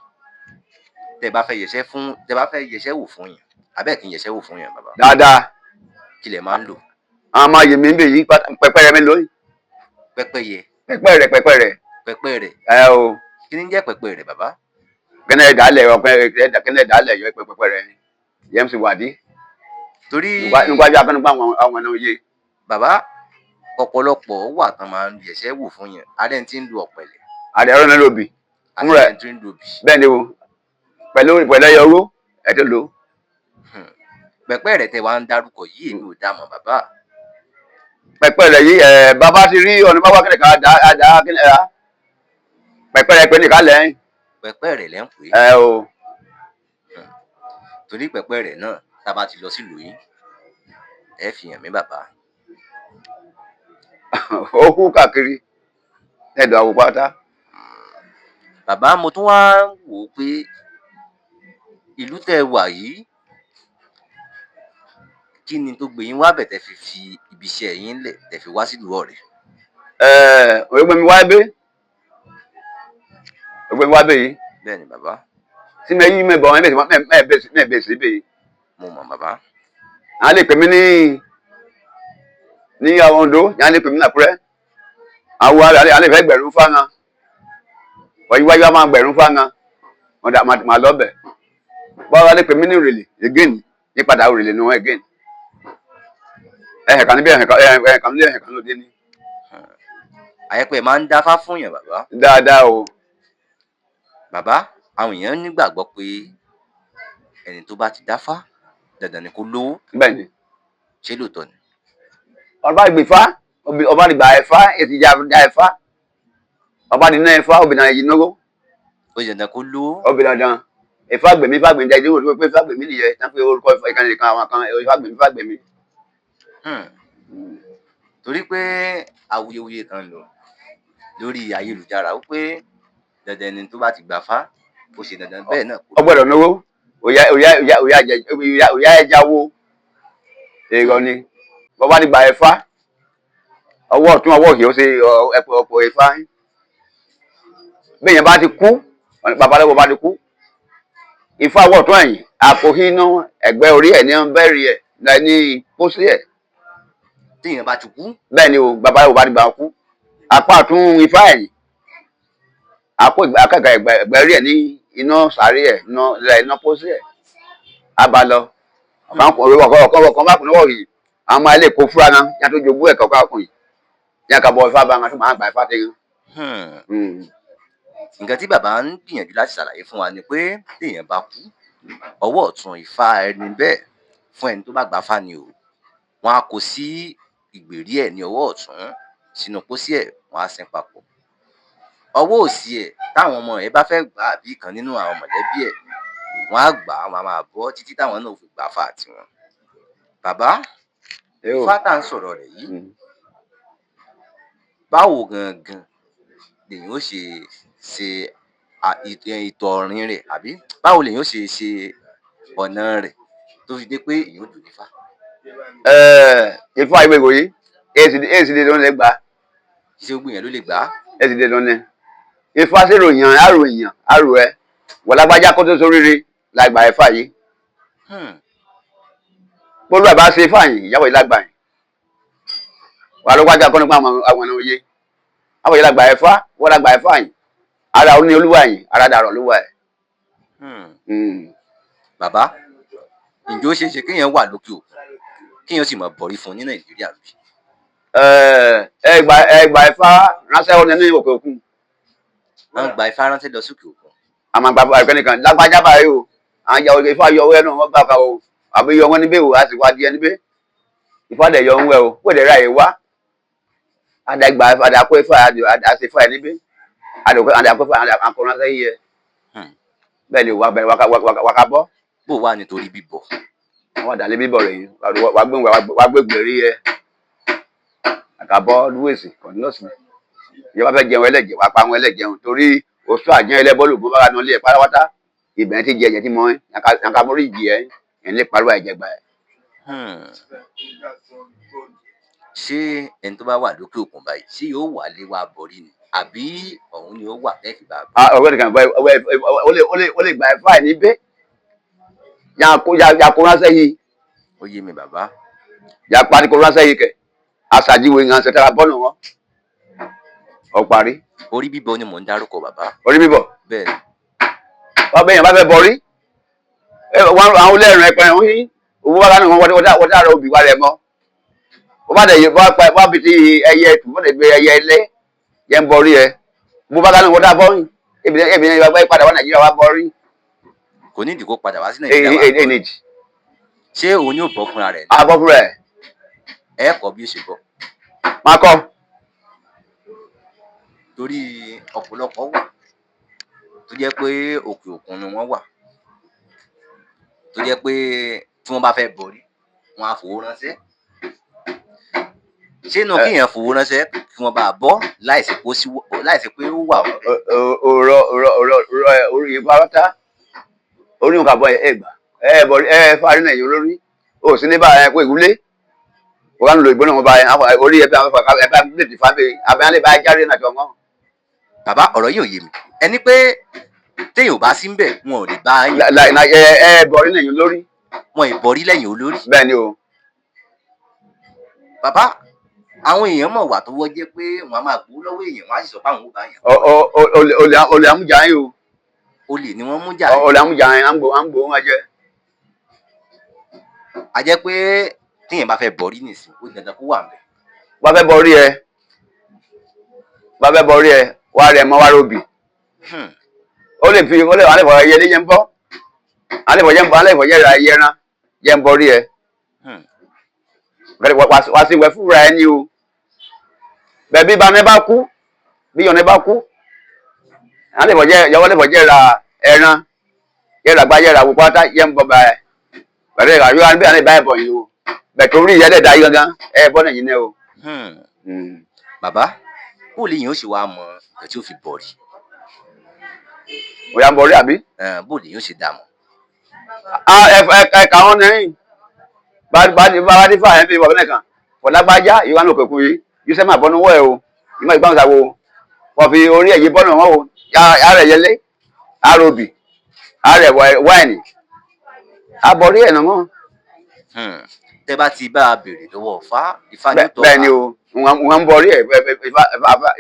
tẹ bá fẹ́ yẹsẹ́ wò fún yàn, abẹ́ kì í yẹsẹ́ wò fún yàn, bàbá? Dáadáa. Kí lẹ máa ń lò? Àwọn máa yè mí bè yí pẹpẹ rẹ mi lóyún. Pẹ́pẹ́yẹ. Pẹpẹ rẹ, pẹpẹ rẹ. Pẹ́pẹ́ rẹ̀. Ẹ o. Kí ni ń jẹ́ pẹ́pẹ́ rẹ̀, bàbá? Kẹ́nẹ́ ẹ̀dálẹ̀ ọ̀pẹ, kẹ́nẹ́ ẹ̀dálẹ̀ yọ pẹpẹ rẹ yẹn sì wádìí. Torí nígbàjú akẹ́nugbà àwọn ọ̀nà òye. Bàbá, ọ̀pọ̀lọpọ̀ wà tán máa ń yẹsẹ́ wò fún yàn, adé tí ń lu ọ̀pẹ̀lẹ̀. Àdé ẹ̀rọ náà lóbi. Àti Fúnra ẹ̀. ẹni tí ń lu obì. Bẹ́ẹ̀ ni o, pẹ̀lú pẹ̀lú ẹyọ owó ẹ̀ tó lò. Pẹ́pẹ́ rẹ̀ tẹ wá ń dárúkọ yìí, èmi ò dá mọ̀, bàbá. Pẹpẹ rẹ yìí ẹ bàbá ti rí ọ̀nà bàbá kẹ́lẹ̀ ká dá dá kẹ́lẹ̀ ẹ pẹpẹ rẹ pé nìkan lẹ́yìn. Pẹ́pẹ́ rẹ̀ lẹ́ ń pè é? Ẹ o. Torí pẹ́pẹ́ rẹ̀ náà, tá a bá ti lọ sílùú yín, ẹ fi hàn mí, bàbá. Ó kú káàkiri ẹ̀dọ̀ àwò pátá. Bàbá, mo tún wá wò ó pé ìlú tẹ́ ẹ wà yìí, kí ni tó gbé yín wá bẹ̀ tẹ́ fi fi ibi iṣẹ́ yín lẹ̀ tẹ́ fi wá sílùú Ọ̀rẹ́? Ẹ òwe mi wá bẹ, òwe mi wá bẹ yìí. Bẹ́ẹ̀ ni, bàbá. Tí mẹ yí mẹ bọ mẹ mẹ mẹ bẹ sí bẹ yìí. Mo mọ̀, bàbá. Àwọn lè pè mí ní àwọn Oǹdó yàrá, lè pè mí ní Àkúrẹ́, àwọn àlè fẹ́ gbẹ̀rún fáwọn wọ́n yíwájú wa máa gbẹ̀rún fáwọn wọn dà máa lọ́bẹ̀ báwa lè pè mí ní Òrèlè again, yípadà Òrèlè ni wọ́n again, ẹ̀hẹ̀ kan níbí, ẹ̀hẹ̀ kan níbí, ẹ̀hẹ̀ kan lóde ní. Àyẹ̀pẹ̀ máa ń dáfá fún yàn bàbá. Dáadáa o. Bàbá, àwọn èèyàn nígbàgbọ́ pé ẹni tó bá ti dáfá dandan ni kó lówó. Bẹ́ẹ̀ ni. Ṣé lóòótọ́ ni? Ọba ìgbìfá, ọba ìgbà ẹ̀fá, èsì ìjà ẹ̀fá, ọba ìdíná ẹ̀fá, obìnrin yìí náwó. Ó di dandan kó lówó. Obìnrin dandan ẹ̀fá gbèmí, ẹ̀fá gbèmí dájú wò pé ẹ̀fá gbèmí nìyẹn tán pé orúkọ ìkànnì kan àwọn kan ẹ̀fá gbèmí, ẹ̀fá gbèmí. Torí pé awuyewuye kan lọ lórí ayélujára ó pé dandan ẹni tó bá ti gbàfá ó ṣe dandan bẹ́ẹ̀ náà kó Ó gbọ́dọ̀ náwó. Òyà òyà òyà òyà jẹ òyà òyà ẹja wo èrò ni bọ́bá ti gbà ẹ̀fá, ọwọ́ ọ̀tún ọwọ́ òsì ó ṣe ẹ̀pọ̀ ọ̀pọ̀ ẹ̀fá. Bẹ́ẹ̀ yẹn bá ti kú, babaláwo bá ti kú, ifá ọwọ́ ọ̀tún ẹ̀yìn àpò iná ẹ̀gbẹ́ orí ẹ̀ ní bẹ́ẹ̀rì ẹ̀ ní pósí ẹ̀. Téèyàn bá ti kú. Bẹ́ẹ̀ ni o, babaláwo bá ti gbà kú, apá ọ̀tún ifá ẹ̀yìn àpò akẹ́kọ̀ọ́ ẹ̀gbẹ́ orí ẹ̀ ní iná sàárè ẹ̀ iná pósí ẹ̀ abalọ ọ̀kan ọ̀kan bá kún lọ́wọ́ yìí, àwọn ọmọ ilé kó fúra náà yàtọ̀ jogún ẹ̀ kọ̀ọ̀kan ọkùnrin yàtọ̀ ká bọ ifá bá wọn tó máa gbà ifá tẹ́yìn. Nǹkan tí bàbá ń gbìyànjú láti ṣàlàyé fún wa ni pé téèyàn bá kú, ọwọ́ ọ̀tún ifá ẹni bẹ́ẹ̀, fún ẹni tó bá gbàfá ni o, wọ́n á kó sí ìgbèrí ẹ̀ ní ọwọ́ ọ̀tún sínú pósí ẹ̀, wọ́n á sin papọ̀. Ọwọ́ òsì ẹ̀, táwọn ọmọ ẹ̀ bá fẹ́ gbà á àbí ìkan nínú àwọn mọ̀lẹ́bí ẹ̀, wọ́n á gbà á, wọ́n á máa bọ́ títí táwọn náà ò fi gbàfá tiwọn. Bàbá, ifá tá à ń sọ̀rọ̀ rẹ̀ yìí, báwo gangan lèyàn ó ṣe ṣe ìtọ̀ ọ̀rìn rẹ̀, àbí báwo lèyàn ó ṣe ṣe ọ̀nà rẹ̀ tó fi dé pé èyàn ó dùn nífá? Ifá ìwé ìwòyí èsì dé lónìí gbà. Ṣé gbogbo èèyàn ló lè gbà á? Èsì dé lónìí. Ifá sí ròyìn àròyìn àrò ẹ wọlágbájá kó tó sóríire la gbà ifá yìí. Bólú àbá ṣe ifá yìí ìyàwó yìí lágbà yìí wà ló wájà kọ́ nípa àwọn ọ̀nà òye àwọn yìí lágbà ifá wọ́n lágbà ifá yìí ara ó ní olúwa yìí ara dàrọ̀ olúwa ẹ̀. Bàbá, ǹjẹ́ ó ṣeé ṣe kéèyàn wà lókè òkun kéèyàn sì máa bọ̀rí fún un ní Nàìjíríà bí? Ẹ gbà ifá ránṣẹ́ ọ̀nà ní òkè òkun. Wọ́n gba ifá ránṣẹ́ lọ sókè òkun. Àmọ́ àgbà ẹ̀kẹ́ nìkan lágbájá báyìí o, àwọn ìyàwó ifá yọ ọwọ́ ẹnu wọn gbà ká o, àbí yọ wọn níbẹ̀ o, a sì wá di ẹni bẹ́ ifá dẹ̀ yọ ń wẹ̀ o, kó dẹ̀ ra yìí wá àdàgbà àdàkọ ifá àṣẹ ifá ẹ̀ níbẹ̀ àdàkọ ifá àkọ ránṣẹ́ yìí ẹ bẹ́ẹ̀ ni wà bẹ̀rẹ̀ wà ká bọ́. Bó wà nítorí bíbọ̀? Wọ́n dàlẹ́ bíbọ̀ rẹ̀ yìí wà gbé wà gbé gbèrí ẹ àkàbọ̀ lúwèsì kọ̀ǹdínọ́sì ìjọba fẹ́ jẹun ẹlẹ́jẹ̀ wà pa àwọn ẹlẹ́jẹun torí oṣù àjẹun ẹlẹ́bọ́ọ̀lù bó bá wà nílé ẹ̀ pátápátá ìbẹ̀rẹ̀ ti jẹ ẹ̀jẹ̀ tí mọ́ ẹ́ yànká mórí ìjì ẹ̀ ẹ̀ ní pariwo ẹ̀jẹ̀ gbà ẹ̀. Ṣé ẹni tó bá wà lókè òkun báyìí, ṣé yóò wálé wá bọ̀rí ni àbí ọ̀hún ni ó wà tẹ́ fi bá a bọ̀? Ọ̀rẹ́ nìkan ó lè gbà ẹ̀ fáì níbẹ̀ yàkó ránṣẹ́ yìí. Ó yé mi bàbá. Yàpá ni kò ránṣẹ́ yìí kẹ̀ aṣàjíwèé ń ṣe tára bọ́ọ̀nù wọn ọ parí. Orí bíbọ ni mò ń dárúkọ bàbá. Orí bíbọ. Bẹ́ẹ̀ ni. Wọ́n bẹ̀yàn bá fẹ́ bọrí àwọn olóòrùn ẹ̀pẹ̀ ń yí owó bá kánú wọn wọ́n dára obì wa rẹ̀ mọ́ wọ́n bá dẹ̀ wọ́n bí ti ẹyẹ tù wọ́n lè gbé ẹyẹ ilé yẹn ń bọrí ẹ bó bá kánú wọ́n dá bọ́yìn ebi ebi ní ìgbà padà wá Nàìjíríà wá bọrí. Kò ní ìdí kó padà wá sí Nàìjíríà wá bọrí. Ṣé òun yóò bọ́ fúnra rẹ̀? A bọ́ fúnra ẹ̀. Ẹ kọ́ bí ó ṣe bọ́. Má kọ́. Torí ọ̀pọ̀lọpọ̀ wà tó jẹ́ pé òkè òkun ni wọ́n wà tó jẹ́ pé tí wọ́n bá fẹ́ bọrí wọ́n á fowó ránṣẹ́. Ṣé inú kéèyàn fowó ránṣẹ́ kí wọ́n bá bọ́ láìsí pé ó wà wọ́n bẹ́ẹ̀? Ọ̀rọ̀ ọ̀rọ̀ ọ̀rọ̀ ọ̀rọ̀ orí ìpárátá orí nǹkan àbọ̀ ẹ̀ gbà ẹ̀ bọ̀ ẹ̀ fárí náà yìí olórí ò sí ní bá ẹ̀ kó ìwúlé wọ́n á lò ìgbóná wọn bá ẹ̀ orí ẹ̀ bá ẹ̀ bá lè dì fábẹ́ abẹ́rẹ́ bá jáde náà jọ wọ́n. Bàbá, ọ̀rọ̀ yìí ò yé mi. Ẹni pé téèyàn ò bá sí ńbẹ̀ wọn ò lè bá yín. Ẹ ẹ bọ̀rí lẹ́yìn olórí. Wọn ì bọ̀rí lẹ́yìn olórí. Bẹ́ẹ̀ ni o. Bàbá, àwọn èèyàn mọ̀ wà tó wọ́ jẹ́ pé wọ́n á máa gbowó lọ́wọ́ èèyàn, wọ́n á sì sọ pé àwọn ò bá yàn. Olè amújà yín o. Olè ni wọ́n mú jà. Olè amújà yín, à ń gbò wọn jẹ. A jẹ́ pé téèyàn bá fẹ́ bọ̀rí nìsín, ó di dandan kó wà ńbẹ̀. Wọ́n fẹ́ bọ̀rí ẹ. Bá fẹ́ bọrí ẹ wá rẹ mọ́ wá róbì. Ó lè fi ó lè alẹ́ fọ ẹyẹ léyẹ ń bọ́, alẹ́ fọ yẹ ń bọ́, alẹ́ fọ yẹ ra ẹyẹ rán yẹ ń bọrí ẹ. Wá sí wẹ fúnra ẹ ní o. Bẹ́ẹ̀ bí baní bá kú, bí yọ̀ní bá kú, alẹ́ fọ yẹ yọwọ́ lè fọ yẹ ra ẹran yẹ ra gbá yẹ ra wò pátá yẹ ń bọ́ bá ẹ pẹ̀lú ìgbà yóò bí alẹ́ bá ẹ bọ̀ yìí o. Bẹ́ẹ̀ torí ìyẹn lè da yín gangan ẹ bọ́ nìyí náà o. Bàbá, bó lè yín ó sì wá mọ nǹkan tí ó fi bọ̀rì? Òyà ń bọrí àbí? Bó lè yín ó sì dà mọ̀? Ẹ ẹ kà wọ́n ní bá bá bá dé fà ẹ́ fi wọ̀ nìkan fọlágbájá ìwà ní òkèkùn yìí yìí máa bọ́nu wọ́ ẹ o, ìmọ̀ ìgbà wọn wọ́n fi orí ẹ̀yẹ bọ́nu wọn o, ara ẹ̀yẹlé, ara obì, ara ẹ̀ wáìnì abọ́rí ẹ̀ nàmọ́. Tẹ bá ti bá a béèrè lọ́wọ́ Ifá, Ifá ní tọ́. Bẹ́ẹ̀ ni o, wọ́n ń bọrí ẹ̀,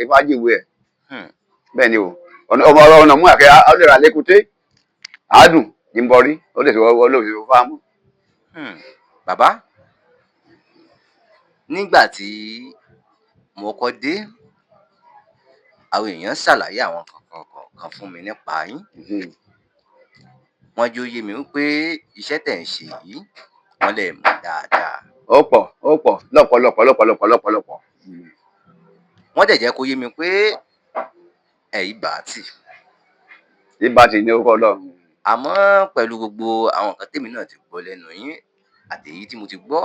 Ifá jìwé ẹ̀. Bẹ́ẹ̀ ni o, ọmọ ọ̀nà mú àkẹ́ ọ̀lẹ́rà lẹ́kùté àádùn ní ń bọrí, ó lè fi fáámú. Bàbá, nígbà tí mo kọ́ dé, àwọn èèyàn ṣàlàyé àwọn kankan kọ̀ọ̀kan fún mi nípa yín. Wọ́n jẹ́ ó yé mi wípé iṣẹ́ tẹ̀ ń ṣe yìí, wọ́n lè mọ̀ dáadáa. Ó pọ̀, ó pọ̀ lọ́pọ̀lọpọ̀ lọ́pọ̀lọpọ̀ lọ́pọ̀lọpọ̀. Wọ́n dẹ̀ jẹ́ kó yé mi pé ẹ̀ ibà tì. Ibà tì ní orúkọ Ọlọ́run. Àmọ́ pẹ̀lú gbogbo àwọn nǹkan tèmi náà ti gbọ́ lẹ́nu yín àti èyí tí mo ti gbọ́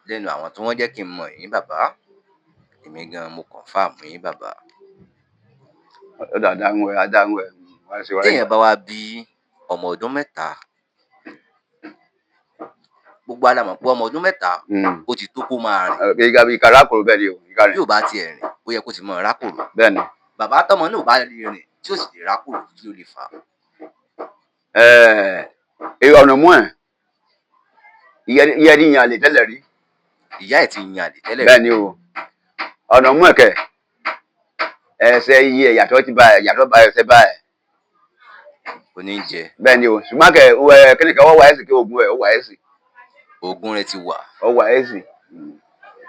lẹ́nu àwọn tí wọ́n jẹ́ kí n mọ̀ yín bàbá, èmi gan mo confirm yín bàbá. Ó dà dáhùn ẹ̀ adáhùn ẹ̀ wá sí wáyé. Téèyàn bá wá bí ọmọ ọdún 3, gbogbo wa la mọ̀ pé ọmọ ọdún 3 ó ti tó kó máa rìn. Ìka rákòrò, bẹ́ẹ̀ ni o, ìka rìn. Bí ò bá tiẹ̀ rìn, ó yẹ kó ti máa rákòrò. Bẹ́ẹ̀ ni. Bàbá, tọmọ náà ò bá lè rìn tí ò sì lè rákòrò, kí ló lè fà á? Ọ̀nà mú ẹ̀ ìyẹn ní ìyàn àlè tẹ́lẹ̀ rí. Ìyá ẹ̀ ti yan àlè tẹ́lẹ̀ rí. Bẹ́ẹ̀ ni o, ọ̀nà mú ẹ̀kẹ́ ẹsẹ̀ iye ìyàtọ̀ ti bá ẹ̀, ìyàtọ̀ bá ẹsẹ̀ bá ẹ̀. Kò ní jẹ. Bẹ́ẹ̀ ni o, ṣùgbọ́n kẹ ẹ kíni kan wọ́n wà ẹ̀sìn kí oògùn ẹ̀ ó wà ẹ̀sìn. Oògùn rẹ̀ ti wà. Ó wà ẹ̀sìn,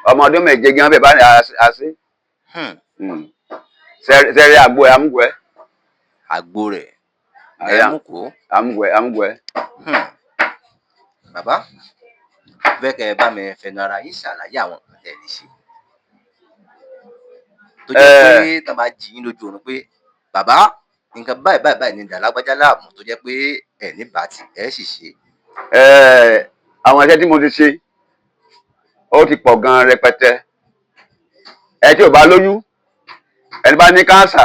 ọmọ ọdún 7 gan bẹ́ẹ̀ bá ní àṣẹ. Sẹ́rẹ́ àgbo ẹ̀ amúgbó ẹ̀. Àgbo rẹ̀ ẹ̀ mú kó. Amúgbó ẹ̀, amúgbó ẹ̀. Bàbá, fẹ́ kẹ́ ẹ bá mi fẹnu ara yín ṣàlàyé àwọn nǹkan tẹ́ ẹ lè ṣe tó jẹ́ pé tán bá jí yín lójú oorun pé bàbá, nǹkan báyìí báyìí báyìí ní dà lágbájá láàmú, tó jẹ́ pé ẹ̀ ní bàtì ẹ̀ sì ṣe. Àwọn iṣẹ́ tí mo ti ṣe ó ti pọ̀ gan rẹpẹtẹ. Ẹ tí ò bá lóyún, ẹni bá ní kánsà.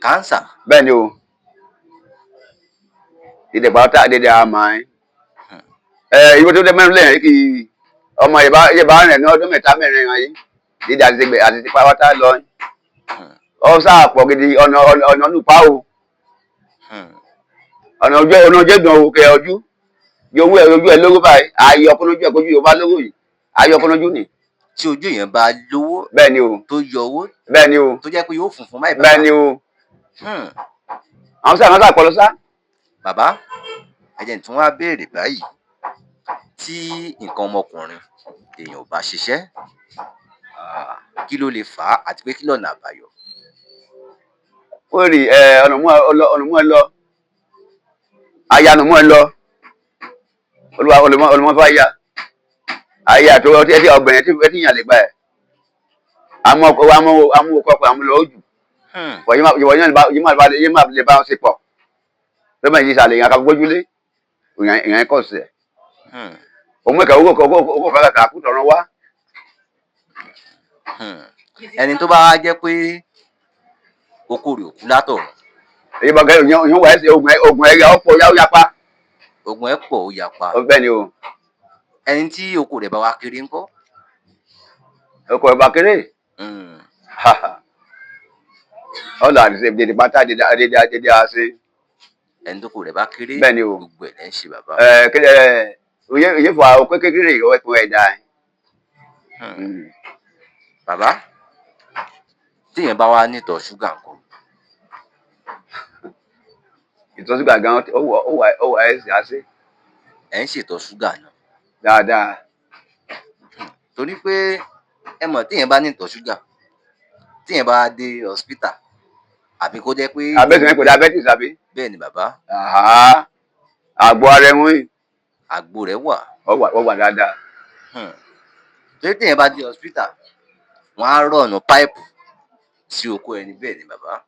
Kánsà? Bẹ́ẹ̀ ni o, dídẹ̀ pátá dídẹ̀ àmà ẹ ìwé tó dé mẹ́rin lẹ́yìn kí ọmọ yẹ bá rìn ní ọdún 3 4 yẹn dídẹ̀ àti gbẹ àti ti pátá lọ. Ọ sáà pọ̀ gidi. Ọ̀nà ọ̀nà nùpá o, ọ̀nà ojú, ọ̀nà ojú ẹ̀dùn òkè ọjú yóò wú ẹ ojú ẹ lówó báyìí, ayé ọkùnrin ojú ẹ kojú yóò bá lówó yìí, ayé ọkùnrin ojú ni. Tí ojú èèyàn bá lówó? Bẹ́ẹ̀ ni o. Tó yọ owó? Bẹ́ẹ̀ ni o. Tó jẹ́ pé yóò funfun báyìí? Bẹ́ẹ̀ ni o. Àwọn sáà pọ̀ lọ sá. Bàbá, ẹ jẹ́ n tún wá béèrè báyìí: tí nǹkan ọmọkùnrin èèyàn ò bá ṣiṣẹ́, kí ló lè fà á, àti pé kí lọ̀nà àbáyọ? Ó rí ẹ ọ̀nà mú ẹ lọ, ọ̀nà mú ẹ lọ, aya ọ̀nà mú ẹ lọ, olúwa olùmọ fún aya aya tó ọtí ẹtí ọgbẹ̀yìn ẹtí ẹtí yàn lè gbà ẹ àmú ọkọ àmú àmú ọkọ ọkọ àmú lọ ojú wọ́n yín máa lè bá wọn ṣe pọ̀ lọ́mọ yìí sàlẹ̀ yẹn akagbójúlé ìyẹn kọ̀ sí ẹ̀. Òun ẹ̀ka owó owó fẹ́ kà kú tọ̀rọ̀ wá. Ẹni tó bá wá jẹ́ pé oko rẹ̀ ò kú látọ̀run? Èyí bá gẹ́gẹ́ ìyẹn wà ẹsẹ̀ oògùn ẹ̀yà ọ̀pọ̀ yá ó yapa. Oògùn ẹ̀ pọ̀, ó yapa. Bẹ́ẹ̀ ni o. Ẹni tí oko rẹ̀ bá wá kéré ńkọ́? Ọkọ̀ ìbá kéré. Ọ̀là àdìsẹ́ dédé pátá dédé dédé dédé àṣẹ. Ẹni tó kò rẹ̀ bá kéré? Bẹ́ẹ̀ ni o. Gbogbo ẹ̀ lẹ́ ń ṣe, bàbá. Ẹ kéde ẹ òye òye fún àwọn kékeré ẹ̀kọ́ ẹ̀dá ẹ̀. Bàbá, téèyàn bá wá nítọ̀ ṣúgà ńkọ́? Ìtọ̀ ṣúgà gan ó wà ẹ̀sìn àṣẹ. Ẹ̀ ń ṣètọ̀ ṣúgà náà? Dáadáa. Torí pé ẹ mọ̀, téèyàn bá ní ìtọ̀ ṣúgà Tíyẹn bá dé hospital àbí kó jẹ́ pé. Abẹ́sẹ̀ pẹ̀lú diabetes àbí. Bẹ́ẹ̀ ni bàbá. Àgbo ara ẹ̀wọ̀n yìí. Àgbo rẹ̀ wà. Ó wà dáadáa. Torí tíyẹn bá dé hospital, wọ́n á rọ̀nù páìpù sí okó ẹni bẹ́ẹ̀ ni bàbá,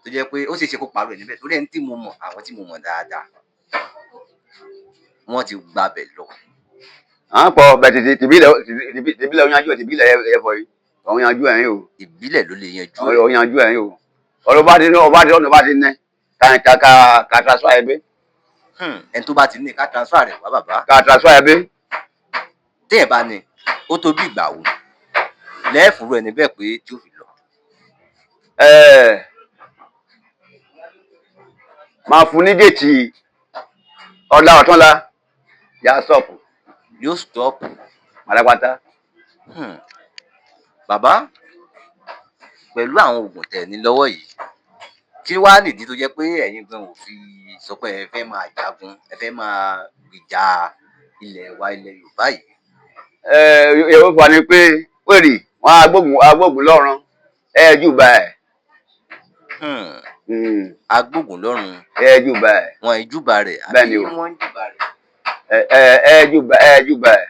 tó jẹ́ pé ó ṣeé ṣe kó parọ́ ẹni bẹ́ẹ̀, torí ẹni tí mo mọ̀, àwọn tí mo mọ̀ dáadáa, wọ́n ti gbabẹ̀ lọ. À ń pọ̀ bẹ̀ tìbílẹ̀ oyanjú ẹ̀, tìbílẹ̀ ẹ̀fọ́ yìí òun yanjú ẹ̀yìn o. Ìbílẹ̀ ló lè yanjú ẹ̀. Òun yanjú ẹ̀yìn o. Ọ̀rọ̀ bá ti ní ọba ti ọ̀nà bá ti ní ká ká ká transfer ẹ bí. Ẹni tó bá ti ní ká transfer rẹ̀ wá bàbá. Ká transfer ẹ bí. Téèyàn bá ní, ó tó bí ìgbà wo lẹ́ẹ̀fúrú ẹni bẹ́ẹ̀ pé tí ó fi lọ? Máa fún ní date ọ̀la ọ̀túnla, yà stop. Yóò stop. Pátápátá. Bàbá, pẹ̀lú àwọn oògùn tẹ̀ ní lọ́wọ́ yìí, kí wàá nìdí tó jẹ́ pé ẹ̀yin gan ò fi sọ pé ẹ fẹ́ máa jagun, ẹ fẹ́ máa gbìjà ilẹ̀ wa, ilẹ̀ Yorùbá yìí? Ẹ èrò fà ni pé wèrè wọn agbógun lọ́rùn ẹ jù bá ẹ. Agbógun lọ́rùn. Ẹ jù bá ẹ. Wọn ìjúbà rẹ̀ àbí? Bẹ́ẹ̀ni o. Wọ́n ń júbà rẹ̀. Ẹ ẹ jù bá ẹ jù bá ẹ.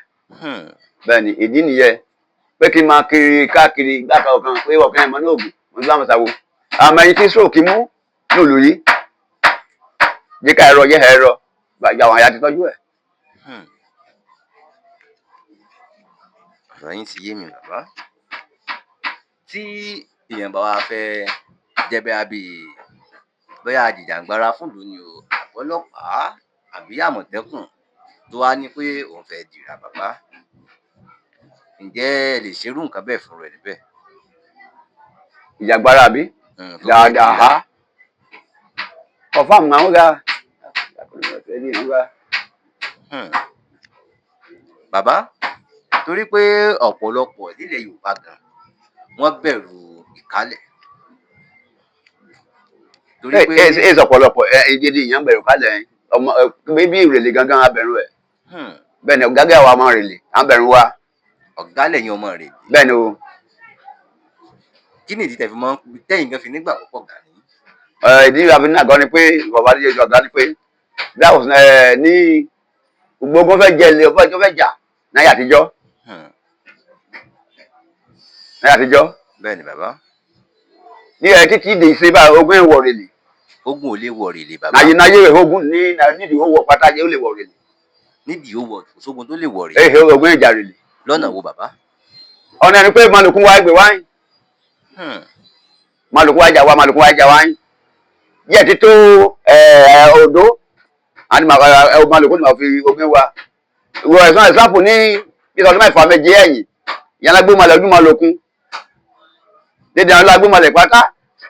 Bẹ́ẹ̀ni, ìdí nìyẹn pé kí n máa kiri káàkiri gbàgbà ọ̀kan pé ọ̀kan ẹ̀mọ́ ní ògùn mo ní bá wọn ṣàwò àmọ́ ẹni tí stroke mú nílùú yìí jẹ́ ká ẹ̀rọ yẹ ẹ̀rọ gbàgbà àwọn àyà ti tọ́jú ẹ̀. Ọ̀rọ̀ yín ti yé mi bàbá. Tí èèyàn bá wá fẹ́ jẹ́ bóyá bíi bóyá ajìjàǹgbara fúnlùú ni o, àbọ́lọ́pàá àbí àmọ̀tẹ́kùn, tó wá ní pé òun fẹ́ dìrà bàbá, ǹjẹ́ ẹ lè ṣerú nǹkan bẹ́ẹ̀ fún rẹ̀ níbẹ̀? Ìjàgbára àbí? Tó fẹ́ dáadáa dìrà. Ha confam àwọn ga. Bàbá, torí pé ọ̀pọ̀lọpọ̀ nílẹ̀ Yorùbá gan wọ́n bẹ̀rù ìkálẹ̀ torí pé ẹ sọ̀pọ̀lọpọ̀ ẹ ìdíje ìyẹn bẹ̀rù kálẹ̀ ọmọ bíbí ìrèlè gangan abẹ̀rù ẹ̀. Bẹ́ẹ̀ ni gágá wa máa rèlè à ń bẹ̀rù wa. Ọ̀gá lẹ́yìn ọmọ rẹ̀. Bẹ́ẹ̀ ni o. Kí nìdí tẹ̀ fi mọ́ tẹ́yìn gan fi nígbà púpọ̀ gà ní? Ìdí àfi ní àgọ́ ni pé bàbá ní ọ̀gá ni pé that was ní gbogbo fẹ́ jẹ ilé ọfẹ́ tó fẹ́ jà náyà àtijọ́. Náyà àtijọ́. Bẹ́ẹ̀ ni bàbá. Ní ẹ títí dè ṣe bá ogun ìwọ̀ rèlè. Ogun ò lè wọ̀ rèlè bàbá. Náyé náyé ogun ní nídìí owó pátá yẹ ó lè wọ̀ rèlè. Nídìí ó wọ̀, kò sógun tó lè wọ̀ rèlè. Ehe, ogun ìjà rèlè. Lọ́nà wo bàbá? Ọ̀nà ẹni pé malùkún wa gbé wáyé. Malùkún wa jà wá, malùkún wa jà wáyé yẹ ti tó odò àti malùkún ni màá fi ogun wa wọ ẹ̀sán ẹ̀sánpù ní bí ọdún 6 7 ẹ̀yìn yàrá gbé malẹ̀ ọdún malùkún dédé àwọn alágbé malẹ̀ pátá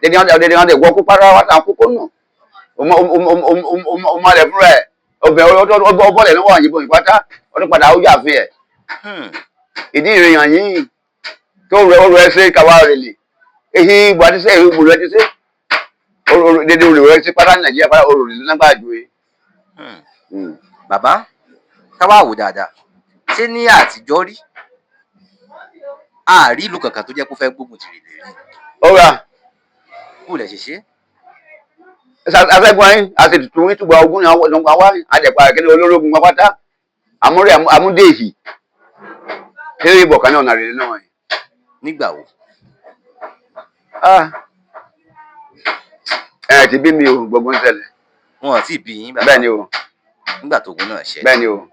dédé àwọn dédé àwọn ẹ̀gbọ́n kó pátá wá tàn kókó nù ọmọ rẹ̀ fúnra ẹ̀ ọbẹ̀ ọbọ̀lẹ̀ lọ́wọ́ àyìnbó ìpátá ọdún padà ó yà fi ẹ̀. Ìdí ìrìnyàn yìí tó rẹ ó rẹ ṣe káwá rẹ lè èyí ìgbà tí sẹ èyí ìgbòho ti ṣe dédé olè rẹ ṣe pátá ní Nàìjíríà pátá olè rẹ lágbàá ju e. Bàbá, ká wá wò dáadáa, ṣé ní àtijọ́ rí àárí ìlú kankan tó jẹ́ kó fẹ́ gbógun ti rèlè rí? Ó rà. Kú lẹ̀ ṣe ṣe. Afẹ́gun ayé àti tuntun ìtúgbà ogun ní àwọn ọ̀dọ́ wa àjẹpà kí ni olórógun wa pátá àmúrẹ́ àmúdéèhì kéré ìbọ̀ kan ní ọ̀nà rẹ̀ náà. Nígbà wo? Ẹ ti bí mi o, gbogbo ń ṣẹlẹ̀. Wọn ò tí ì bí yín bàbá. Bẹ́ẹ̀ ni o. Nígbà tógun náà ṣẹlẹ̀. Bẹ́ẹ̀ ni o.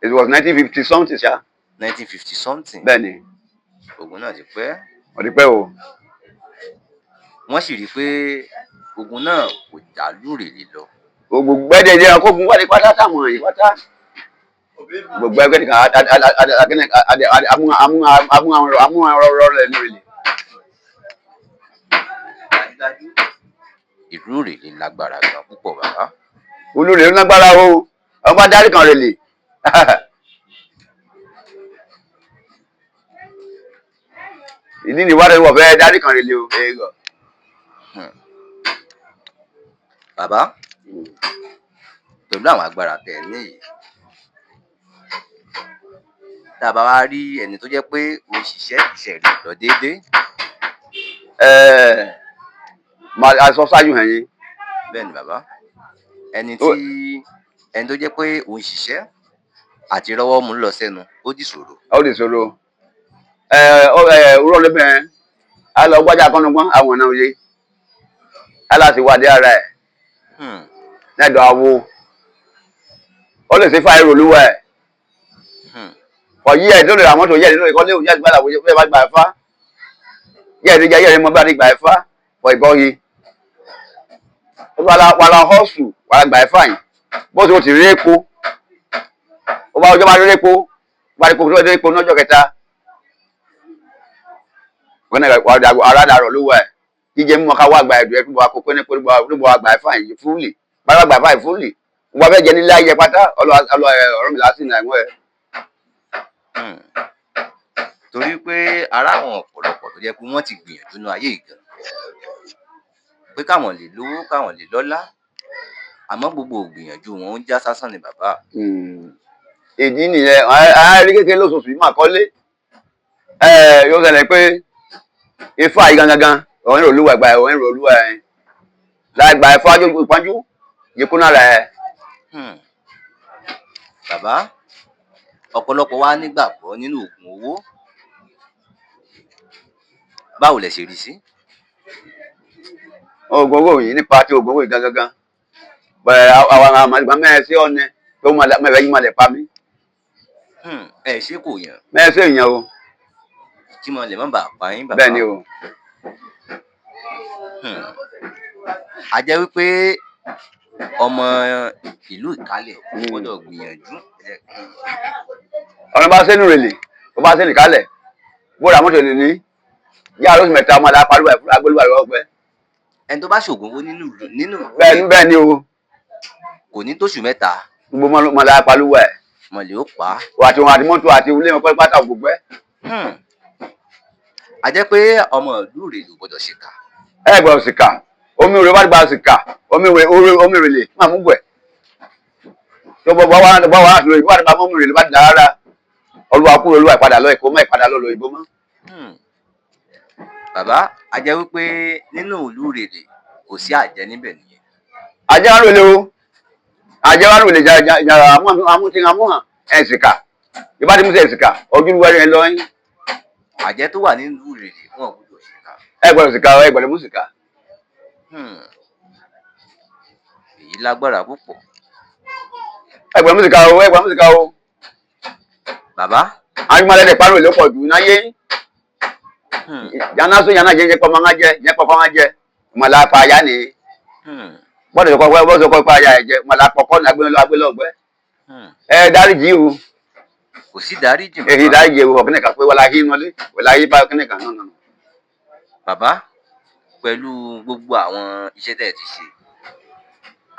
It was 1950 something ṣá. 1950 something. Bẹ́ẹ̀ ni. Ogun náà ti pẹ́. Ó ti pẹ́ o. Wọ́n sì rí i pé ogun náà kò dàlú rèlè lọ. Gbogbo gbẹ́dẹ̀dẹ̀ akógun wà ní pátá táwọn yìí pátá gbogbo ẹgbẹ́ nìkan amú ọ̀rọ̀ rẹ̀ ní rèlè. Dájúdájú, ìlú rèlè lágbára gan púpọ̀ bàbá. Olórí ló lágbára o, àwọn bá darí kan rèlè. Ìdí ni ìwádìí wọ̀ fẹ́ darí kan rèlè o. Bàbá, pẹ̀lú àwọn agbára tẹ̀ ní yìí, tá a bá wá rí ẹni tó jẹ́ pé ó ń ṣiṣẹ́, iṣẹ́ rẹ̀ lọ déédéé, Ẹ̀ẹ́ máa sọ ṣáájú hàn yín. Bẹ́ẹ̀ ni bàbá. Ẹni tí ẹni tó jẹ́ pé òun ṣiṣẹ́ àti rọ́wọ́ mú lọ sẹ́nu ó dìṣòro. Ó lè sọ̀rọ̀ ẹ ẹ wúrọ̀ lẹ́bẹ̀ẹ́ a lọ gbájà kọ́nugbọ́n àwọn ọ̀nà òye aláṣẹ wádìí ara ẹ̀ lẹ́dọ̀ awo ó lè ṣe fáyé rolúwa ẹ̀ ọ̀yí ẹ̀ tó lè ra mọ́tò yẹ̀ nínú ìkọ́lé òun yẹ̀ gbàdá wọ́n yẹ̀ bá gbà ẹ̀ fá yẹ̀ ní jẹ́ yẹ̀ ní mọ́ bá ní gbà ẹ̀ fá ọ̀ ìbọn yìí wàlà wàlà họ́ọ̀sù wàlà gbà ẹ̀ fá yìí bó ti o ti rí epo ó bá ọjọ́ bá rí epo bá rí epo tó rí epo lọ́jọ́ kẹta wọn náà ara dàrọ̀ ló wà ẹ̀ jíjẹ mímọ ká wá àgbà ẹ̀dùn ẹ̀dùn bọ̀ àkókò ní pé níbo àgbà ẹ̀fà yìí fúlì bá àgbà ẹ̀fà yìí fúlì wọ́n fẹ́ jẹ nílé ayé pátá ọlọ ọ̀rọ̀ mi lásìkò náà ẹ̀wọ̀n ẹ̀. Torí pé ara àwọn ọ̀pọ̀lọpọ̀ tó jẹ́ pé wọ́n ti gbìyànjú nínú ayé yìí gan pé káwọn lè lówó, káwọn lè lọ́lá, àmọ́ gbogbo ìgbìyànjú wọn ó ń já sásán ni bàbá. Ìdí nìyẹn àárí kékeré lóṣooṣù yìí máa kọ́lé yóò ṣẹlẹ̀ pé ifá yìí gangan ọ̀hún ìrò olúwa ìgbà ọ̀hún ìrò olúwa ẹ̀ láì gba ifá ìpọ́njú yìí kúnná rẹ̀. Bàbá, ọ̀pọ̀lọpọ̀ wa nígbàgbọ́ nínú oògùn owó. Báwo lẹ ṣe rí sí? Oògùn owó yìí nípa ti oògùn owó yìí gangan bẹ́ẹ̀ àwọn àmàlùmọ́ mẹ́rin sí ọ̀nẹ́ tó mẹ́fẹ́ yìí máa lẹ̀ pa mí. Ẹ ṣé kò yàn. Mẹ́rin sí èèyàn o. Kí mo lè má bàa pa yín bàbá. Bẹ́ẹ̀ ni o. A jẹ́ wípé ọmọ ìlú Ìkálẹ̀ gbọ́dọ̀ gbìyànjú. Ọ̀nà bá sẹ́nu rèlè ó bá sẹ́nu Ìkálẹ̀ bóra mọ́tò lè ní yàrá oṣù mẹ́ta ọmọ àdá pariwo ẹ̀ fúnra gbólúwà rẹ̀ ọgbẹ́. Ẹni tó bá ṣoògùn owó nínú ìlú nínú. Bẹ́ẹ̀ bẹ́ẹ̀ ni o. Kò ní tóṣù mẹ́ta. Gbogbo mọ̀lá pariwo ẹ̀. Mọ̀lẹ́ ó pa á. Àti wọn àti mọ́tò àti ilé wọn pátá gbogbo ẹ̀. A jẹ́ pé ọmọ ìlú Ìrèlè ò gbọ́dọ̀ ṣìkà. Ẹ gbọ́dọ̀ ṣìkà, omi rẹ̀ bá gba ṣìkà, omi rèlè máa mú gbẹ̀. Tó bọ́ bọ́ wá bọ́ wá àti òyìnbó àti bá mọ́ mi rèlè bá dà rárá. Olúwa kúrò olúwa ìpadà lọ Èkó mọ́ ìpadà lọ òyìnbó mọ́. Bàbá, a jẹ́ wípé nínú ìlú Ìrèlè kò sí àjẹ́ níbẹ̀ nìyẹn. Àjẹ́ wá rèlè o, àjẹ́ wá rèlè jàrà amúhàn ẹ̀ ṣìkà. Ìbá ti mú sí ẹ̀ ṣìkà, ojúlúwa rẹ̀ lọ yín. Àjẹ́ tó wà nínú Ìrèlè wọn ò gbọ́dọ̀ ṣìkà. Ẹ gbọ́dọ̀ ṣìkà, ẹ gbọ́dọ̀ mú ṣìkà. Èyí lágbára púpọ̀. Ẹ gbọ́dọ̀ mú ṣìkà o, ẹ gbọ́dọ̀ mú ṣìkà o. Bàbá. Àjùmọ̀lẹ́dẹ̀ parọ́ ìlú pọ̀ jù náyé. Yànnà sọ yànnà jẹ́ pọ̀ máa jẹ jẹ́ pọ̀ máa jẹ mọ̀lá pa aya ni. Bọ́dọ̀ sọ pé bọ́dọ̀ sọ pé aya ẹ̀ jẹ mọ̀lá pọ̀kọ́ ní agbélọ́ agbélọ́ ọgbẹ́. Ẹ dáríjì o. Kò sí dáríjì mọ́. Èyí dáríjì o ọ̀kìnìkan kan pé wọlá yín nọlé wọlá yín bá ọ̀kìnìkan kan náà. Bàbá, pẹ̀lú gbogbo àwọn iṣẹ́ tẹ́ ẹ ti ṣe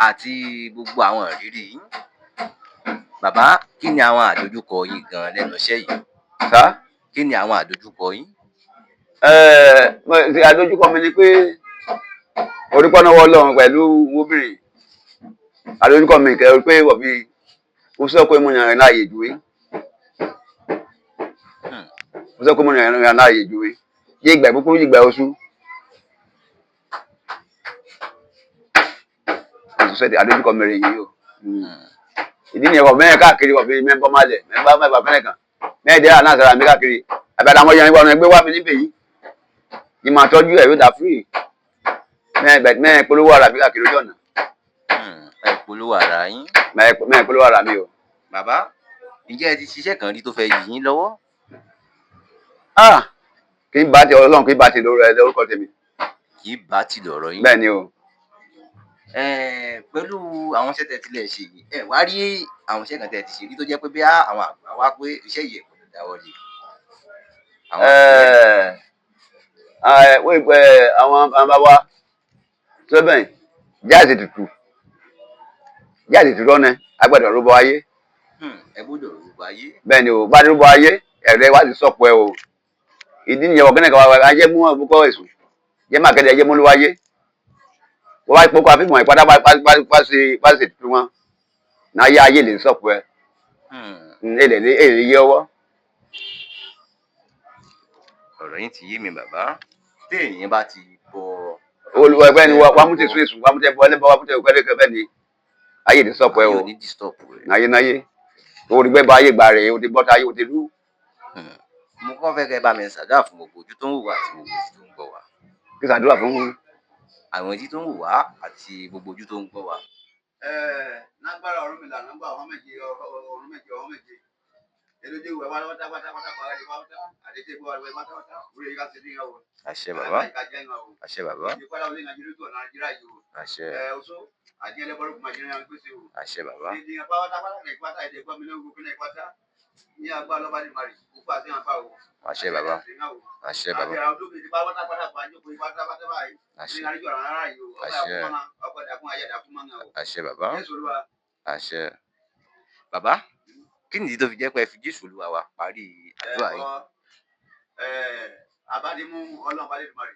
àti gbogbo àwọn ìrírí yín, bàbá, kí ni àwọn àdojúkọ yín gan lẹ́nu iṣẹ́ yìí? Sá? Kí ni àwọn àdojúkọ yín? Àdojúkọ mi ni pé orúkọ náà wọ Ọlọ́run pẹ̀lú obìnrin. Àdojúkọ mi kẹ́ pé wọ́n fi ó sọ pé mo yàn láàyè ju yín. Ó sọ pé mo yàn láàyè ju yín. Yé ìgbà kúkúrú ìgbà oṣù. Àdojúkọ mi rè yìí o. Ìdí nìyẹn wọ̀ mẹ́rin káàkiri wọ̀ fi mẹ́ńbọ́ má lẹ̀ mẹ́ńbọ́ mẹ́fà fẹ́rẹ̀ kan mẹ́rin dẹ́rẹ́ àná àṣàrà mi káàkiri àbẹ̀dà àwọn yẹn wọn ẹgbẹ́ wá mi níbẹ̀ yìí ni màá tọ́jú ẹ̀ yóò dà fúrì mẹ́rin polówó ara mi káàkiri ojú ọ̀nà. Ẹ polówó ara yín. Mẹ́rin polówó ara mi o. Bàbá, ǹjẹ́ ẹ ti ṣiṣẹ́ kan rí tó fẹ́ yí yín lọ́wọ́? Kì í bá ti Ọlọ́run, kì í bá ti lórúkọ tèmi. Kì í bá ti lọ̀rọ̀ yín. Bẹ́ẹ̀ ni o. Pẹ̀lú àwọn iṣẹ́ tẹ́ tilẹ̀ ṣe yìí, ẹ wá rí àwọn iṣẹ́ kan tẹ́ ti ṣe rí tó jẹ́ pé bí àwọn àgbà wá pé iṣẹ́ yìí kò lè dáwọ́ lé. Àwọn bàbá wa sọ́bẹ̀ jáde tutù jáde tutù lọ́nà agbọ́dọ̀ rúbọ ayé. Ẹ gbọ́dọ̀ rúbọ ayé. Bẹ́ẹ̀ ni o, bá rúbọ ayé ẹ̀rẹ́ wá ti sọ̀pọ̀ ẹ o. Ìdí nìyẹn ọ̀gẹ́nẹ̀ kan wá ayé mú ọ̀bùkọ́ èṣù jẹ́ máa kẹ́lẹ́ ayé mú lówó ayé. Wọ́n wá pọ́kọ́ àfihàn ìpadà bá ṣe tuntun wọn náà yá ayé lè sọ̀pọ̀ ẹ. Èlè yé ọwọ́. Ọ̀rọ̀ yín ti yé mi bàbá. Tí Téèyàn bá ti bọ Olùwà ẹgbẹ́ ni wàá mú ti sún èsù, wàá mú tẹ bọ ẹlẹ́bọ, wàá mú tẹ ẹgbẹ́ bẹ́ẹ̀ ni ayé ti sọ̀pọ̀ ẹ Ayé o. ò ní disturb rẹ̀. Náyé náyé orí gbẹ́bọ ayé gbà rèé, o ti bọ́ta ayé o ti rú. Mo kọ́ fẹ́ kẹ́ bá mi ṣàdúrà fún gbogbo ojú tó ń wò wá àti gbogbo etí tó ń gbọ́ wá. Kí ṣàdúrà fún Àwọn etí tó ń wò wá àti gbogbo ojú tó ń gbọ́ wá. Lágbára Ọ̀rúnmìlà, nígbà ọ̀hún méje, ọ̀rún méje, ọ̀hún méje èlòjì ìwẹ̀ wátáwátá wátáwátá wátáwátá àdéjé ìwẹ̀ wátáwátá orí ẹ̀ka ṣe ní ìyàwó. Àṣẹ bàbá. Àṣẹ bàbá. Ìpàdé olè Nàìjíríà tó Nàìjíríà yìí o. Àṣẹ. Ẹ oṣó àti ẹlẹ́bọ̀rọ̀ kò máa jẹ́ ẹran gbèsè o. Àṣẹ bàbá. Ìdí pátápátá ní ìpátá èdè gbọ́mi lóògùn kí ní ìpátá ní agbá lọ́ba ní mari òkú àti àǹfà o. Àṣẹ bàbá. Àṣẹ bàbá. Àti àwọn olóògbé ti pátápátá pa àjọpọ̀ ìpátápátá báyìí. Ní Àṣẹ. àríjọ rárá yìí o. Ọba Àṣẹ. àkúmọ́nà ọkọ̀ ìdàkún ayé ìdàkún mọ́nà o. Àṣẹ bàbá. Jésù Olúwa. Àṣẹ. Bàbá, kí nìdí tó fi jẹ́ pé ẹ fi Jésù Olúwa wa parí àdúrà yìí? Abádìmú Ọlọ́run bá lè dùn mari.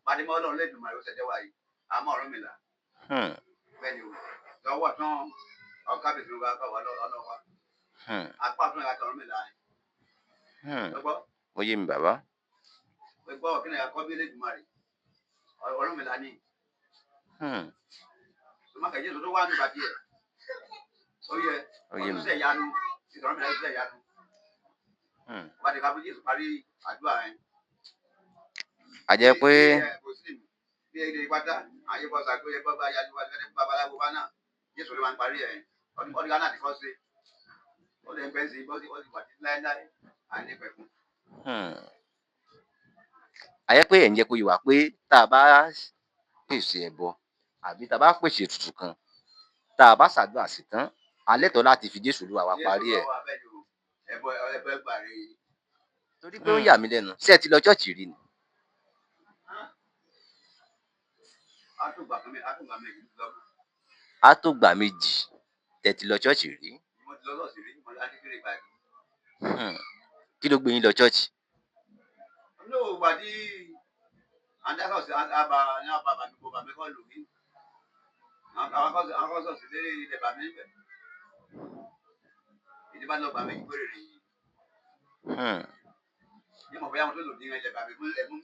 Bádìmú Ọlọ́run lè dùn mari ó ṣẹ̀jẹ̀ wáyé. Àmọ́ Ọ̀rúnmìlà. Bẹ́ẹ̀ni o. Lọ́wọ́ tán ọ̀ká bèbè wa kọ̀ wá lọ́wọ́. Apá tún ẹ̀ka Ọ̀rúnmìlà. Lọ́gbọ́. Ó yé mi bàbá. Gbọ́ kí ni àkọ́bí Elédùmarè Ọ̀rúnmìlà ni. Sọmọkà Jésù tó wà nígbà díẹ̀. Ó yẹ Ó yé mi. ọdún sẹ̀ yanu Ọ̀rúnmìlà sẹ̀ yanu. Wọ́n ti ká fún Jésù parí àdúrà yẹn. A jẹ́ pé Kò sí bí èdè pátá àyè bọ́ sàgbé ẹ bọ́ bá yájú wá sí babaláwo bá náà Jésù ló máa ń parí ẹ̀ ọdún ọdún náà ti kọ́ sí. Ó lè pẹ́ sí bọ́ sí ó sì wà títí láéláé àní pẹ̀kun. A jẹ́ pé ẹ̀ ń jẹ́ kó yé wa pé tá a bá pèsè ẹbọ àbí tá a bá pèsè ètùtù kan, tá a bá ṣàdúrà sí tán, a lẹ́tọ̀ọ́ láti fi Jésù Olúwa wa parí ẹ̀. Ẹbọ ẹbọ ẹgbà rè é. Torí pé ó yà mí lẹ́nu, ṣé ẹ ti lọ church rí ni? Àtúgbà kan àtúgbà méjì lọ. Á tó gbà méjì tẹ́ ti lọ church rí. Mo ti lọ lọ́ọ̀sì rí, mo láti kéré báyìí. Kí ló gbé yín lọ church? Ní òwò àti andásọ̀sì àbá ní àbá bàmí kò bàmí kọ́ lò mí. Àwọn akọ́sọ̀sì lé ilẹ̀ bàmí níbẹ̀. Ìdí bá lọ bàmí péré rè yìí. Ní mọ̀ bóyá wọn tó lò ní ilẹ̀ bàmí fún ẹ̀mú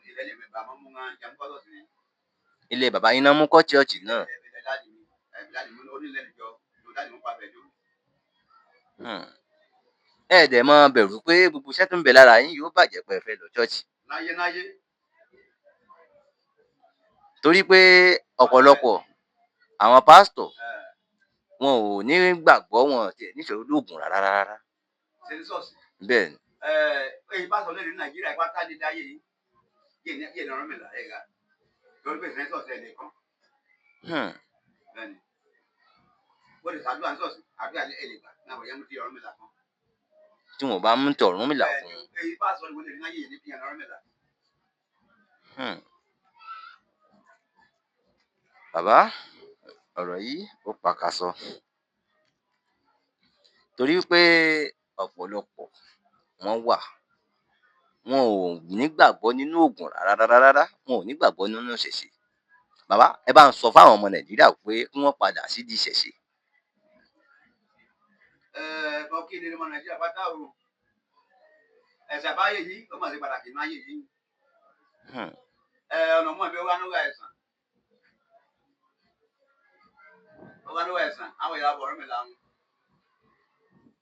ilẹ̀ ilẹ̀ bàmí mú wọn jẹun kọ́sọ̀sì ni. Ilé bàbá yín náà mú kọ́ church náà. Ilẹ̀ dáàdì mi, dáàdì mi onílẹ̀ nìjọ, dáàdì mi pa bẹ̀ jọ. Ẹ dẹ̀ mọ bẹ̀rù pé gbogbo iṣẹ́ tó ń bẹ lára yín yóò bàjẹ́ pé ẹ fẹ́ lọ church. Náyé náyé. Torí pé ọ̀pọ̀lọpọ̀ àwọn pásítọ̀ wọn ò ní gbàgbọ́, wọn ò tiẹ̀ nífẹ̀ẹ́ olóògùn rárá rárá. Ṣe ní ṣọ́ọ̀ṣì. Bẹ́ẹ̀ ni. Èyí bá sọ lórí Nàìjíríà pátá ní dáyé yìí yé ní yé ní Ọ̀rúnmìlà ẹ̀ ga lórí pé ìsìn ṣọ́ọ̀ṣì ẹ̀ nìkan. Bẹ́ẹ̀ni, bó ti ṣàdúrà ní ṣọ́ọ̀ṣì àdúrà ẹ̀ lè gbà náà wọ̀nyẹ́ mú ti Ọ̀rúnmìlà kan. Tí wọn bá mú ti Ọ̀rúnmìlà fún un. Èyí bá sọ lórí náyé yìí ní fi hàn Ọ̀rúnmìlà. Bàbá, ọ̀rọ̀ yìí ó pakasọ. Torí pé ọ̀pọ̀lọpọ̀ wọ́n wà, wọn ò nígbàgbọ́ nínú òògùn rárá rárá rárá, wọn ò nígbàgbọ́ nínú ìṣẹ̀ṣe. Bàbá, ẹ bá ń sọ fáwọn ọmọ Nàìjíríà pé kí wọ́n padà sídìí ìṣẹ̀ṣe. Ẹ mọ kí ni ọmọ Nàìjíríà pátá o. Ẹ̀sẹ̀ àbáyé yìí ó mà ṣe pàtàkì ní ayé yìí. Ẹ ọ̀nà mọ́ ẹ̀bẹ̀ wá níwá ẹ̀sán. Ó wá níwá ẹ̀sán, àwọn ìyá bọ̀ Ọ̀rúnmìlà wọn.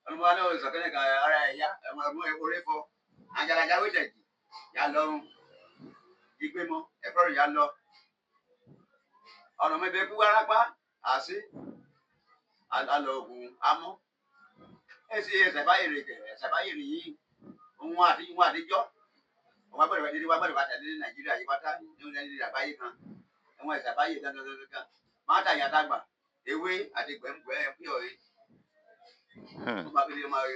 Ọ̀nà mọ́ wá níwá ẹ̀sán kẹ́lẹ́ kan ara ẹ̀yá ẹ̀mọ́ orí fọ́. Àjàlájà wí tẹ̀jì yà lọ́rùn. Ìgbé mọ́ ẹ̀fọ́ yà lọ. Ọ̀nà mọ́ ẹ̀bẹ̀ kú wárápá àṣì alọ ògùn amọ́. Èsì ẹ̀sẹ̀ báyìí rè kẹ̀ ẹ̀sẹ̀ báyìí rè yìí. Òun àti òun àtijọ́. Òun agbọ́dọ̀ ní wàá gbọ́dọ̀ bá tẹ̀lé ní Nàìjíríà yìí pátá ní orílẹ̀-èdè àgbáyé kan. Ẹ̀wọ̀n ẹ̀sẹ̀ báyìí dandandandan. Máa tà yàtà gbà ewé àti gbẹ̀ngbẹ̀ ẹ̀ pí ọ̀rẹ́. Ó máa fi máa rí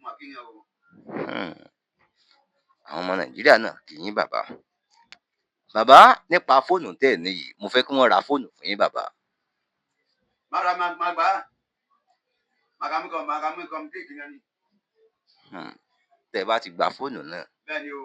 máa kíyàn o. Àwọn ọmọ Nàìjíríà náà kì í yín bàbá. Bàbá, nípa fóònù tẹ́ ẹ̀ ní yìí, mo fẹ́ kí wọ́n ra fóònù fún yín bàbá. Má ra má gbà á. Màkàmú kan màkàmú kan bí ìkíni ni. Tẹ́ ẹ bá ti gba fóònù náà. Bẹ́ẹ̀ ni o.